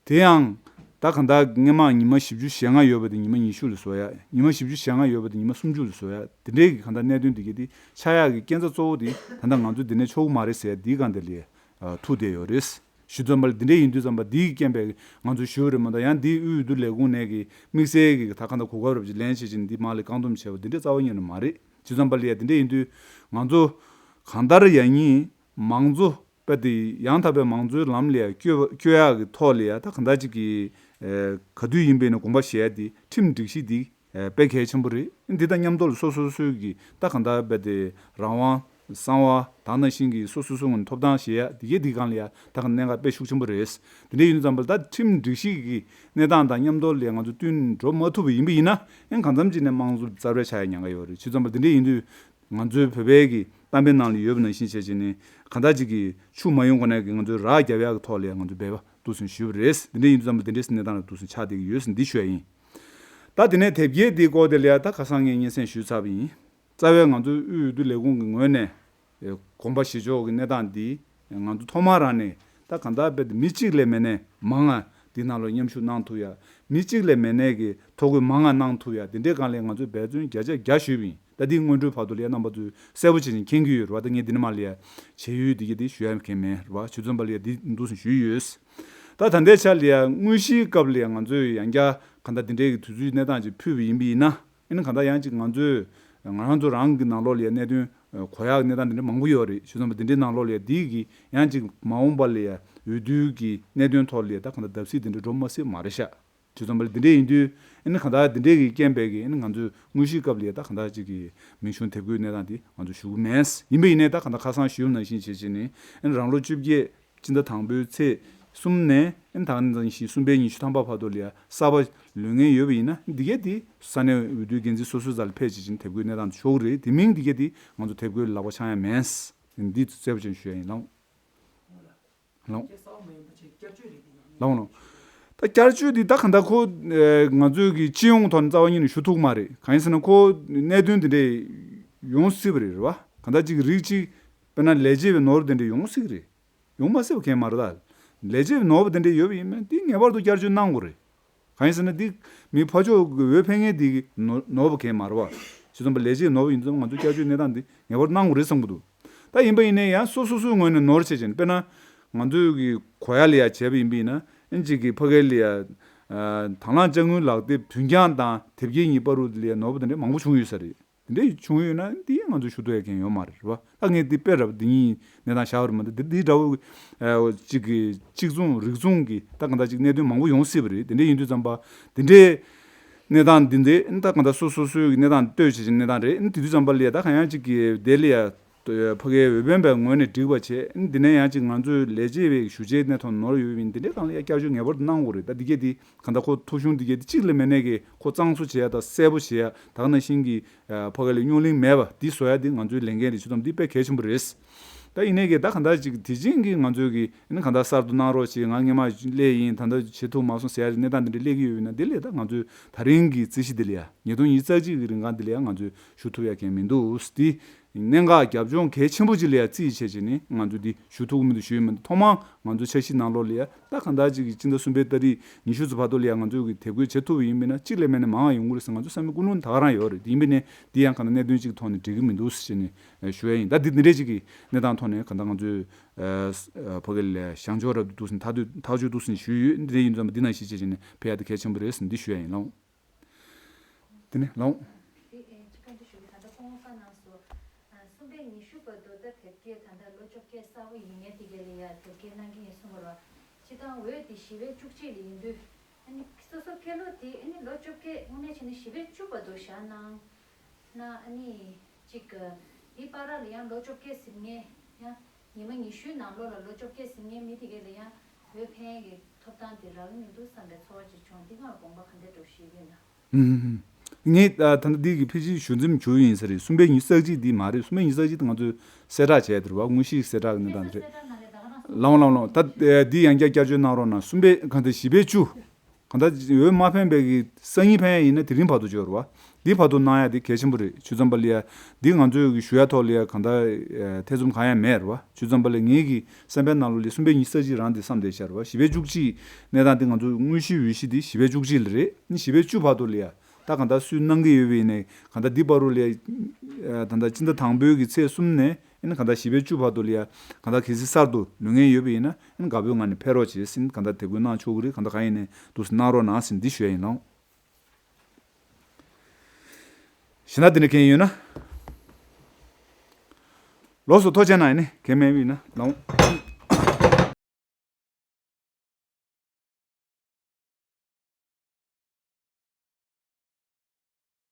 དེ་ཡང་ད་གང་ལྟར་སྔོན་མ་ཉི་མ་བཞི་བཅུ་ཞེ་ལྔ་ཡོད་པ་དེ་ཉི་མ་ཉི་ཤུ་ལ་བཟོ་ཡ། ཉི་མ་བཞི་བཅུ་ཞེ་ལྔ་ཡོད་པ་དེ་ཉི་མ་སུམ་ཅུ་ལ་བཟོ་ཡ། དེ་འདྲའི་གི་གང་ལྟར་གནད་དོན་དེ་གས་དེ་ཆགས་ཡག་གི་རྐྱེན་རྩ་གཙོ་བོ་དེ་ད་ལྟ་ང་ཚོ་འདི་ནས་ཆོག་གི་མ་རེད་ཟེར་ཡ་འདིའི་སྒང་དེ་ལ་ཨ་ཐུག་བསྡད་ཡོད་རེད། ཞུ་ཙམ་པ་ལ་འདི་འདྲའི་ཡིན་དུས་ཙམ་པ་འདིའི་རྐྱེན་པས་ང་ཚོ་ཞུ་རེད་མ་གཏོགས་ཡང་འདིའི་དབུས་འོས་བསྡུ་ལས་ཁུངས་ནས་གི་དམིགས་བསལ་གི་ད་གང་ལྟར་གོ་སྐབས་རབ་ཅིག་ལེན་བྱེད་ཅིང་འདི་མ་ལ་བཀག་སྡོམ་བྱས་པ་འདི་འདྲ་རྩ་བ་ཉིད་ནས་མ་རེད། ཞུ་ཙམ་པ་ལ་ཡ་འདི་འདྲའི་ཡིན་དུས་ང་ཚོ་གང་ལྟར་ཡང་ཉིད་མང་གཙོ་དཔེ་དེ་ཡང་དག་པའི་མང་གཙོའི་ལམ་ལ་ཡ་བསྐྱོད་བསྐྱོད་ཡག་གི་ཐོག་ལ་ཡ་ད་གང་ལྟར་ཅིག་གི་ཨེ་ག་དུས་ཡིན་པའི་ནས་དགོངས་པ་བཞེས་ཡ་དེ་ཁྲིམས་སྒྲིག་གཞི་འདི་ཨེ་དཔེ་གལ་ཆེན་པོ་རེད། འདི་དང་མཉམ་དུ་ལ་སོ་སོ་སོའི་གི་ད་གང་ལྟར་དཔེ་དེ་རང་དབང་གསང་བ་དག་ནང་བཞིན་གི་སོ་སོ་སོའི་ངོས་ནས་ཐོབ་ཐང་བཞེས་ཡ་འདི་གའི་འདི་སྒང་ལ་ཡ་ད་གང་གནད་འགག་དཔེ་ཤུགས་ཆེན་པོ་རེད། འདི་འདྲ་ཡིན་ཙམ་པ་ལ་ད་ཁྲིམས་སྒྲིག་གཞི་གི་གནས་སྟངས་དང་མཉམ་དུ་ལ་ཡ་ང་ཚོ་བསྟུན་འགྲོ་མ་ཐུབ་པ་ཡིན་པ་ཡིན་ན་ཡང་གང་འཚམ་ཅིག་ནས་དམངས་གཙོ་རྩ་བའི་ཆགས་ཡ་ཉེན་ཁ་ཡོད་རེད། ཞུ་ཙམ་པ་འདི་འདྲ་ཡིན་དུས། ང་ཚོའི་བོད་པའི་གི་གཏམ་དཔེ་ནང་ལ་ཡོད་པ་ནང་བཞིན་བྱས་བྱས་ནས་གང་ལྟར་ཅིག་གི་ཆུ་མ་ཡོང་གོང་ནས་གི་ང་ཚོའི་རགས་རྒྱབ་ཡག་གི་ཐོག་ལ་ཡང་ང་ཚོ་འབད་པ་འདུག་སེ་ཞུས་པ་རེད། འདི་འདྲ་ཡིན་དུས་ཙམ་པ་འདི་འདྲའི་གནས་སྟངས་ལ་འདུག་སེ་ཆགས་བསྡད་ཀྱི་ཡོད་ཟེར་འདི་ཞུ་ཡ་ཡིན། ད་དེ་ནས་དེབ་སྐྱེལ་འདིའི་སྐོར་དེ་ལ་ཡང་ད་ཁ་སང་ངས་སྙན་སེང་ཞུས་ཚར་བ་ཡིན། རྩ་བའི་ང་ཚོའི་དབུས་འོས་བསྡུ་ལས་ཁུངས་ཀྱི་ངོས་ནས་དགོངས་པ་བཞེས་ཕྱོགས་ཀྱི་གནས་སྟངས་འདི་ང་ཚོ་ཐོག་མར་རང་ནས་ད་གང་ལྟར་རྦད་དེ་མི་གཅིག་ལས་མེད་ནས་མང་ང་འདི་ནང་ལ་མཉམ་ཞུགས་གནང་ཐུབ་ཡ། མི་གཅིག་ལས་མེད་ནས་ཀྱི་ཐོ་འགོད་མང་ང་གནང་ཐུབ་ཡ། འདི་འདྲའི་སྒང་ལ་ང་ཚོས་འབད་བརྩོན་བརྒྱ་ཆ་བརྒྱ་ཞུས་པ་ཡིན། ད་འདི་སྔོན་འགྲོའི་བར་དུ་ལ་ཡ་རྣམ་པ་ཚོས་གསལ་པོ་བྱེད་ཅིང་མཁྱེན་གྱི་ཡོད་རེད་བ། ད་ངས་འདི་ནས་མར་ལ་ཡ་བྱེད་ཡུལ་འདི་གི་འདི་ཞུ་ཡ་མཁན་མེད་རེད་བ། ཞུ་ཙམ་པ་ལ་ཡ་འདི་འདུག་སེ་ཞུས་ཡོད། ད་ད་ལྟའི་ཆར་ལ་ཡ་དངོས་གཞིའི་སྐབས་ལ་ཡ་ང་ཚོས་ཡང་བསྐྱར་གང་ལྟར་འདི་འདྲའི་གི་དུས་ཚོད་གནས་སྟངས་ཅིག་ཕུལ་བ་ཡིན་པ་ཡིན་ན། ཨ་ནི་གང་ལྟར་ཡང་ཅིག་ང་ཚོས་ང་རང་ཚོ་རང་གི་ནང་ལོགས་ལ་ཡ་གནད་དོན་གོ་ཡག་གི་གནས་སྟངས་འདི་འདྲ་མང་པོ་ཡོད་རེད། ཞུ་ཙམ་པ་འདི་འདྲའི་ནང་ལོགས་ལ་ཡ་འདི་གི་ཡང་ཅིག་མ་འོངས་པ་ལ་ཡ་འོས་བསྡུའི་གི་གནད་དོན་ཐོག་ལ་ཡ་ད་གང་ལྟར་བརྡབ་གསིག་འདི་འདྲ་འགྲོ་མ་སྲིད་མ་རེད་ཤག་དུས་ཙམ་པ་ལ་འདི་འདྲས་ཡིན་དུས་ཨ་ནི་གང་ལྟར་འདི་འདྲས་ཀྱི་རྐྱེན་པས་ཀྱི་ཨ་ནི་ང་ཚོས་དངོས་གཞིའི་སྐབས་ལ་ཡ་ད་གང་ལྟར་ཅིག་གི་མིང་གཞུང་དེབ་འགོད་གནས་སྟངས་འདི་ང་ཚོ་ཞུ་གི་མེད། ཡིན་པ་ཡིན་ནའི་ད་གང་ལྟར་ཁ་སང་ཞུས་པ་ནང་བཞིན་བྱས་བྱས་ནས་ཨ་ནི་རང་ལོ་བཅོ་བརྒྱད་སྤྱི་ཟླ་དང་པོའི་ཚེས་གསུམ་ནས་ཨ་ནི་ད་ག་ནང་བཞིན་གསུམ་པའི་ཉི་ཤུ་ཐམ་པ་བར་དུ་ལ་ཡ་གསར་པ་ལོན་མཁན་ཡོད་པ་ཡིན་ན་འདི་གས་འདི་ས་གནས་འོས་བསྡུའི་འགན་འཛིན་སོ་སོའི་རྩ་ལ་ཕེབས་བྱས་བྱས་ནས་དེབ་འགོད་གནས་སྟངས་འདི་ཤོར་གི་རེད། དེ་མིན་འདི་གས་འདི་ང་ཚོ་དེབ་འགོད་ལག་པ་འཆང་ཡ་མེད། འདི་གསལ་པོ་ཅན་ཞུ་ཡ་ཡིན་ལགས། ལགས། ལགས་འོང་། ད་བསྐྱར་བཅོས་འདི་ད་ག་འདྲ་ཁོ་ཨེ་ང་ཚོའི་གི་སྤྱི་ཡོངས་ཐོག་ནས་རྩ་བ་ཉིད་ནས་ཞུ་ཐུབ་མ་རེད། གང་ཡིན་ཟེར་ན་ཁོ་གནད་དོན་འདི་འདྲས་ཡོང་སྲིད་པ་རེད། རེད་བ། གང་ལྟར་ཅིག་རིགས་གཅིག་དཔེར་ན་ལས་བྱེད་པའི་ནོར་འདི་འདྲས་ཡོང་སྲིད་གི་རེད། ཡོང་མ་སྲིད་པ་གང་ཡང་མ་རེད། ད་ལས་བྱེད་པའི་ནོར་བ་འདི་འདྲས་ཡོད་པ་ཡིན་ན་འདི་ངེས་པར་དུ་བསྐྱར་བཅོས་གནང་དགོས་རེད། གང་ཡིན་ཟེར་ན་འདི་མི་ཕར་ཕྱོགས་ཀྱི་འོས་འཕེན་མཁན་འདི་གི་ནོར་ནོར་བ་གང་ཡང་མ་རེད་བ། ཞུ་དང་པ་ལས་བྱེད་ནོར་བ་ཡིན་ཙང་ང་ཚོ་བསྐྱར་བཅོས་གནས་སྟངས་འདི་ངེས་པར་གནང་དགོས་རེད་བསམ་གྱི་འདུག་ད་ཡིན་པ་ཡིན་ནའི་ཡང་སོ་སོ་སོའི་ངོས་ནས་ནོར་བྱས་བྱས་ནས་དཔེར་ན་ང་ཚོའི་གི་གོ་ཡ་ལ་ཡ་བྱས་པ་ཡིན་པ་ཡིན་ན་ཨིན་ཅིག་གི་ཕ་གི་ལ་ཡ་དང་བླངས་དཔྱ་དངུལ་ལག་དེབ་མཐུན་རྐྱང་དང་དེབ་སྐྱེལ་གཉིས་བར་དུ་ལ་ཡ་ནོར་བ་དེ་འདྲ་མང་པོ་བྱུང་ཡོད་ས་རེད། དེ་འདྲ་བྱུང་ཡོད་ན་འདི་ང་ཚོ་ཞུ་ཐུབ་ཡ་མཁན་ཡོད་མ་རེད། རེད་བ། ད་ངས་འདི་དཔེ་རབ་འདི་གཉིས་གནས་སྟངས་བཞག་པ་རེད། མ་གཏོགས་འདི་འདི་འདྲ་བོ་གཅིག་གི་གཅིག་མཚུངས་རིགས་མཚུངས་ཀྱི་ད་གང་ལྟར་ཅིག་གནད་དོན་མང་པོ་ཡོང་སྲིད་པ་རེད། དེ་འདྲ་ཡིན་དུས་ཙམ་པ་དེ་འདྲའི་གནས་སྟངས་འདི་འདི་ད་གང་ལྟར་སོ་སོ་སོའི་གི་གནས་སྟངས་ལྟོས་བྱེད་ཀྱི་གནས་སྟངས་རེད། དེ་དུས་ཙམ་པ་ལ་ཡ་ད་གང་ཡང་ཅིག་གི་དེ་ལ་ཡ་ཕ་གིའི་འོས་འཕེན་པའི་ངོས་ནས་འགྲིག་པ་བྱས། འདི་ནས་ཡང་ཅིག་ང་ཚོའི་ལས་བྱེད་པའི་ཞུ་བྱའི་གནས་ཐོག་ནོར་ཡོད་པ་ཡིན། འདི་འདྲའི་སྒང་ལ་ཡ་བསྐྱར་བཅོས་ངེས་པར་དུ་གནང་དགོས་རེད། ད་འདི་གས་འདི་གང་ལྟར་ཁོ་ཐོ་གཞུང་འདི་གས་འདི་གཅིག་ལས་མེད་ནས་གི་ཁོ་གཙང་བཟོ་བྱེད་ཡ་དང་གསལ་པོ་བྱེད་ཡ་ད་ག་ནང་བཞིན་གི་ཕ་གི་ལ་རྙོག་གླེང་མེད་པ་འདི་བཟོ་ཡ་འདི་ང་ཚོའི་ལས་འགན་རེད། ཞུ་དང་འདི་དཔེ་གལ་ཆེན་པོ་རེད། ད་ཡིན་ནའི་གི་ད་གང་ལྟར་ཅིག་དེ་བཞིན་གི་ང་ཚོའི་གི་ཨ་ནི་གང་ལྟར་གསར་དུ་གནང་རོགས་བྱེད། ང་སྔས་མ་སླེབས་ཡིན། ད་ལྟ་བྱེད་ཐུབ་མ་སོང་ཟེར་ཡ་གནས་སྟངས་འདི་འདྲ་སླེབས་ཀྱི་ཡོད་པ་ཡིན་ན་འདི་ལས་ད་ང་ཚོའི་ད་རིང་གི་རྩིས་གཞི་འདི་ལ་ཡ་ཉིས་སྟོང་ཉི་ཤུ་རྩ་གཅིག་གི་རིང་གང་འདི་ལ་ཡ་ང་ཚོས་ཞུ་ཐུབ་ཡ་གང་མི་འདུག་འདི་གནད་འགག་རྒྱབ་ལྗོངས་གལ་ཆེན་པོ་ཅིག་ལ་ཡ་རྩིས་བྱས་བྱས་ནས་ང་ཚོས་འདི་ཞུ་ཐུབ་ཀྱི་མི་འདུག་ཞུ་ཡི་མི་འདུག་ཐོག་མར་ང་ཚོའི་འཆར་གཞིའི་ནང་ལོགས་ལ་ཡ་ད་གང་ལྟར་ཅིག་སྤྱི་ཟླ་གསུམ་པའི་ཏ་རིག་ཉི་ཤུ་ཙམ་བར་དུ་ལ་ཡ་ང་ཚོས་ཀྱི་དེབ་འགོད་བྱེད་ཐུབ་པ་ཡིན་པས་ན་གཅིག་ལས་མེད་ན་མང་བ་ཡོང་གི་རེད་ཟེར་ང་ཚོ་བསམ་པའི་ཀུན་སློང་ད་ག་རང་ཡོད་རེད། དེ་ཡིན་པས་ནས་འདི་ཡང་གང་ལྟར་གནད་དོན་གཅིག་གི་ཐོག་ནས་འགྲིག་གི་མི་འདུག་ཟེར་ནས་ཞུ་ཡ་ཡིན། ད་འདི་འདི་འདྲའི་གཅིག་གི་གནས་སྟངས་ཐོག་ནས་གང་ལྟར་ང་ཚོས་ཕ་གི་ལ་བྱང་ཕྱོགས་རབ་ཏུ་འདུག་ཟེར་ནས་ཐག་གཅོད་ཐག་གཅོད་འདུག་ཟེར་ནས་ཞུས་ཡོད། འདི་འདྲ་ཡིན་ཙང་འདི་ནང་བཞིན་བྱས་བྱས་ནས་ཕེབས་ཡ་དེ་གལ་ཆེན་པོ་རེད་ཟེར་ནས་འདི་ཞུ་ཡ་ཡིན་ལགས། དེ་ནས་ལགས། དེ་ཨེ་ཅི་ག་འདྲ་ཞུ་གི་ད་ལྟ་སྐུ་ངོ་བཀའ་གནང་སོང་། ཨ་གསུམ་པའི་ཉི་ཤུ་བར་དུ་ད་དེབ་སྐྱེལ་ད་ལྟ་ལོ་བཅོ་བརྒྱད་གསར་པ་ཡིན་ངེས་དེ་ག་ལ་ཡ་དེབ་སྐྱེལ་གནང་གི་ཡིན་གསུངས་པ་རེད་བ། སྤྱིར་བཏང་འོས་དེ་བཞི་པའི་བཅུ་གཅིག་ལ་ཡིན་དུས་ཨ་ནི་སོ་སོ་ཁ་ལོ་དེ་ཨ་ནི་ལོ་བཅོ་བརྒྱད་དངོས་གནས་བྱས་ན་བཞི་པའི་བཅུ་བར་དུ་བཞག་གནང་ན་ཨ་ནི་གཅིག་གི་དེ་བར་ལ་ཡང་ལོ་བཅོ་བརྒྱད་ཟིན་ངེས་ཡང་ཉི་མ་ཉི་ཤུའི་ནང་ལོགས་ལ་ལོ་བཅོ་བརྒྱད་ཟིན་ངེས་མི་དེ་ག་ལ་ཡང་འོས་འཕེན་གྱི་ཐོབ་ཐང་དེ་རག་གི་མི་འདུག་བསམ་པའི་ཚོར་བ་ཅིག་བྱུང་། འདི་སྔར་དགོངས་པ་ག་འདྲ་འདྲ་བོ་ཞིག་ཡོད་ན། ངས་ད་ལྟ་འདི་གི་ཕལ་ཆེར་ཞུ་འཛེམ་བྱུང་ཡིན་ས་རེད། གསུམ་པའི་ཉི་ཤུ་རྩ་གཅིག་འདི་མ་རེད། གསུམ་པའི་ཉི་ཤུ་རྩ་གཅིག་དེ་ང་ཚོས་གསལ་བསྒྲགས་བྱས་དེ་རེད་བ། དངོས་གཞིའི་གསལ་བསྒྲགས་ཀྱི་གནས་སྟངས་དེ་རེད། ལའོ་ལའོ་ལའོ། ད་འདི་ཡང་བསྐྱར་བསྐྱར་བཅོས་གནང་རོགས་གནང་། གསུམ་པའི་གང་ལྟར་བཞི་པའི་བཅུ་གང་ལྟར་འོས་མ་འཕེན་པའི་གི་སང་ཉིན་འཕེན་ཡ་ཡིན་ན་དེ་རིང་བར་དུ་བཅོས་རེད་བ། འདི་བར་དུ་གནང་ཡ་དེ་གལ་ཆེན་པོ་རེད། ཆུ་ཚང་པ་ལ་ཡ་འདི་ང་ཚོས་གི་ཞུ་ཡ་ཐོག་ལ་ཡ་གང་ལྟར་ཐེ་ཚོམ་གང་ཡང་མེད་རེད་བ། ཆུ་ཚང་པ་ལ་ངེད་ཀྱི་བསམ་པའི་ནང་ལོགས་ལ་གསུམ་པའི་ཉི་ཤུ་རྩ་གཅིག་རང་དེ་བསམ་བསྡད་ཤར་བ། བཞི་པའི་བཅུ་གཅིག་གནས་སྟངས་དེ་ང་ཚོ་དངོས་གཞིའི་འོས་གཞི་དེ་བཞི་པའི་བཅུ་གཅིག་ལ་རེད། ནི་བཞི་པའི་བཅུ་བར་དུ་ལ་ཡ་ད་གང་ལྟར་སུས་གནང་གི་ཡོད་པ་ཡིན་ནའི་གང་ལྟར་འདི་བར་དུ་ལ་ཡ་ད་ལྟ་སྤྱི་ཟླ་དང་པོའི་གི་ཚེས་གསུམ་ནས་ཨ་ནི་གང་ལྟར་བཞི་པའི་བཅུ་བར་དུ་ལ་ཡ་གང་ལྟར་གལ་སྲིད་གསར་དུ་ལོན་མཁན་ཡོད་པ་ཡིན་ན་ཨ་ནི་དགའ་པོའི་ངང་ནས་ཕེབས་རོགས་བྱེད་ཟིན། གང་ལྟར་དེབ་འགོད་གནང་ཆོག་གི་རེད། གང་ལྟར་གང་ཡིན་ནའི་འདུག་སེ་གནང་རོགས་གནང་ཟིན་འདི་ཞུ་ཡ་ཡིན་ལགས། གཞན་དག་དེ་འདྲ་མཁན་ཡོད་ན། ལོགས་སུ་ཐོ་ཆེན་ན་ཡིན་ནི་མཁན་མེད་པ་ཡིན་ན་ལོང་།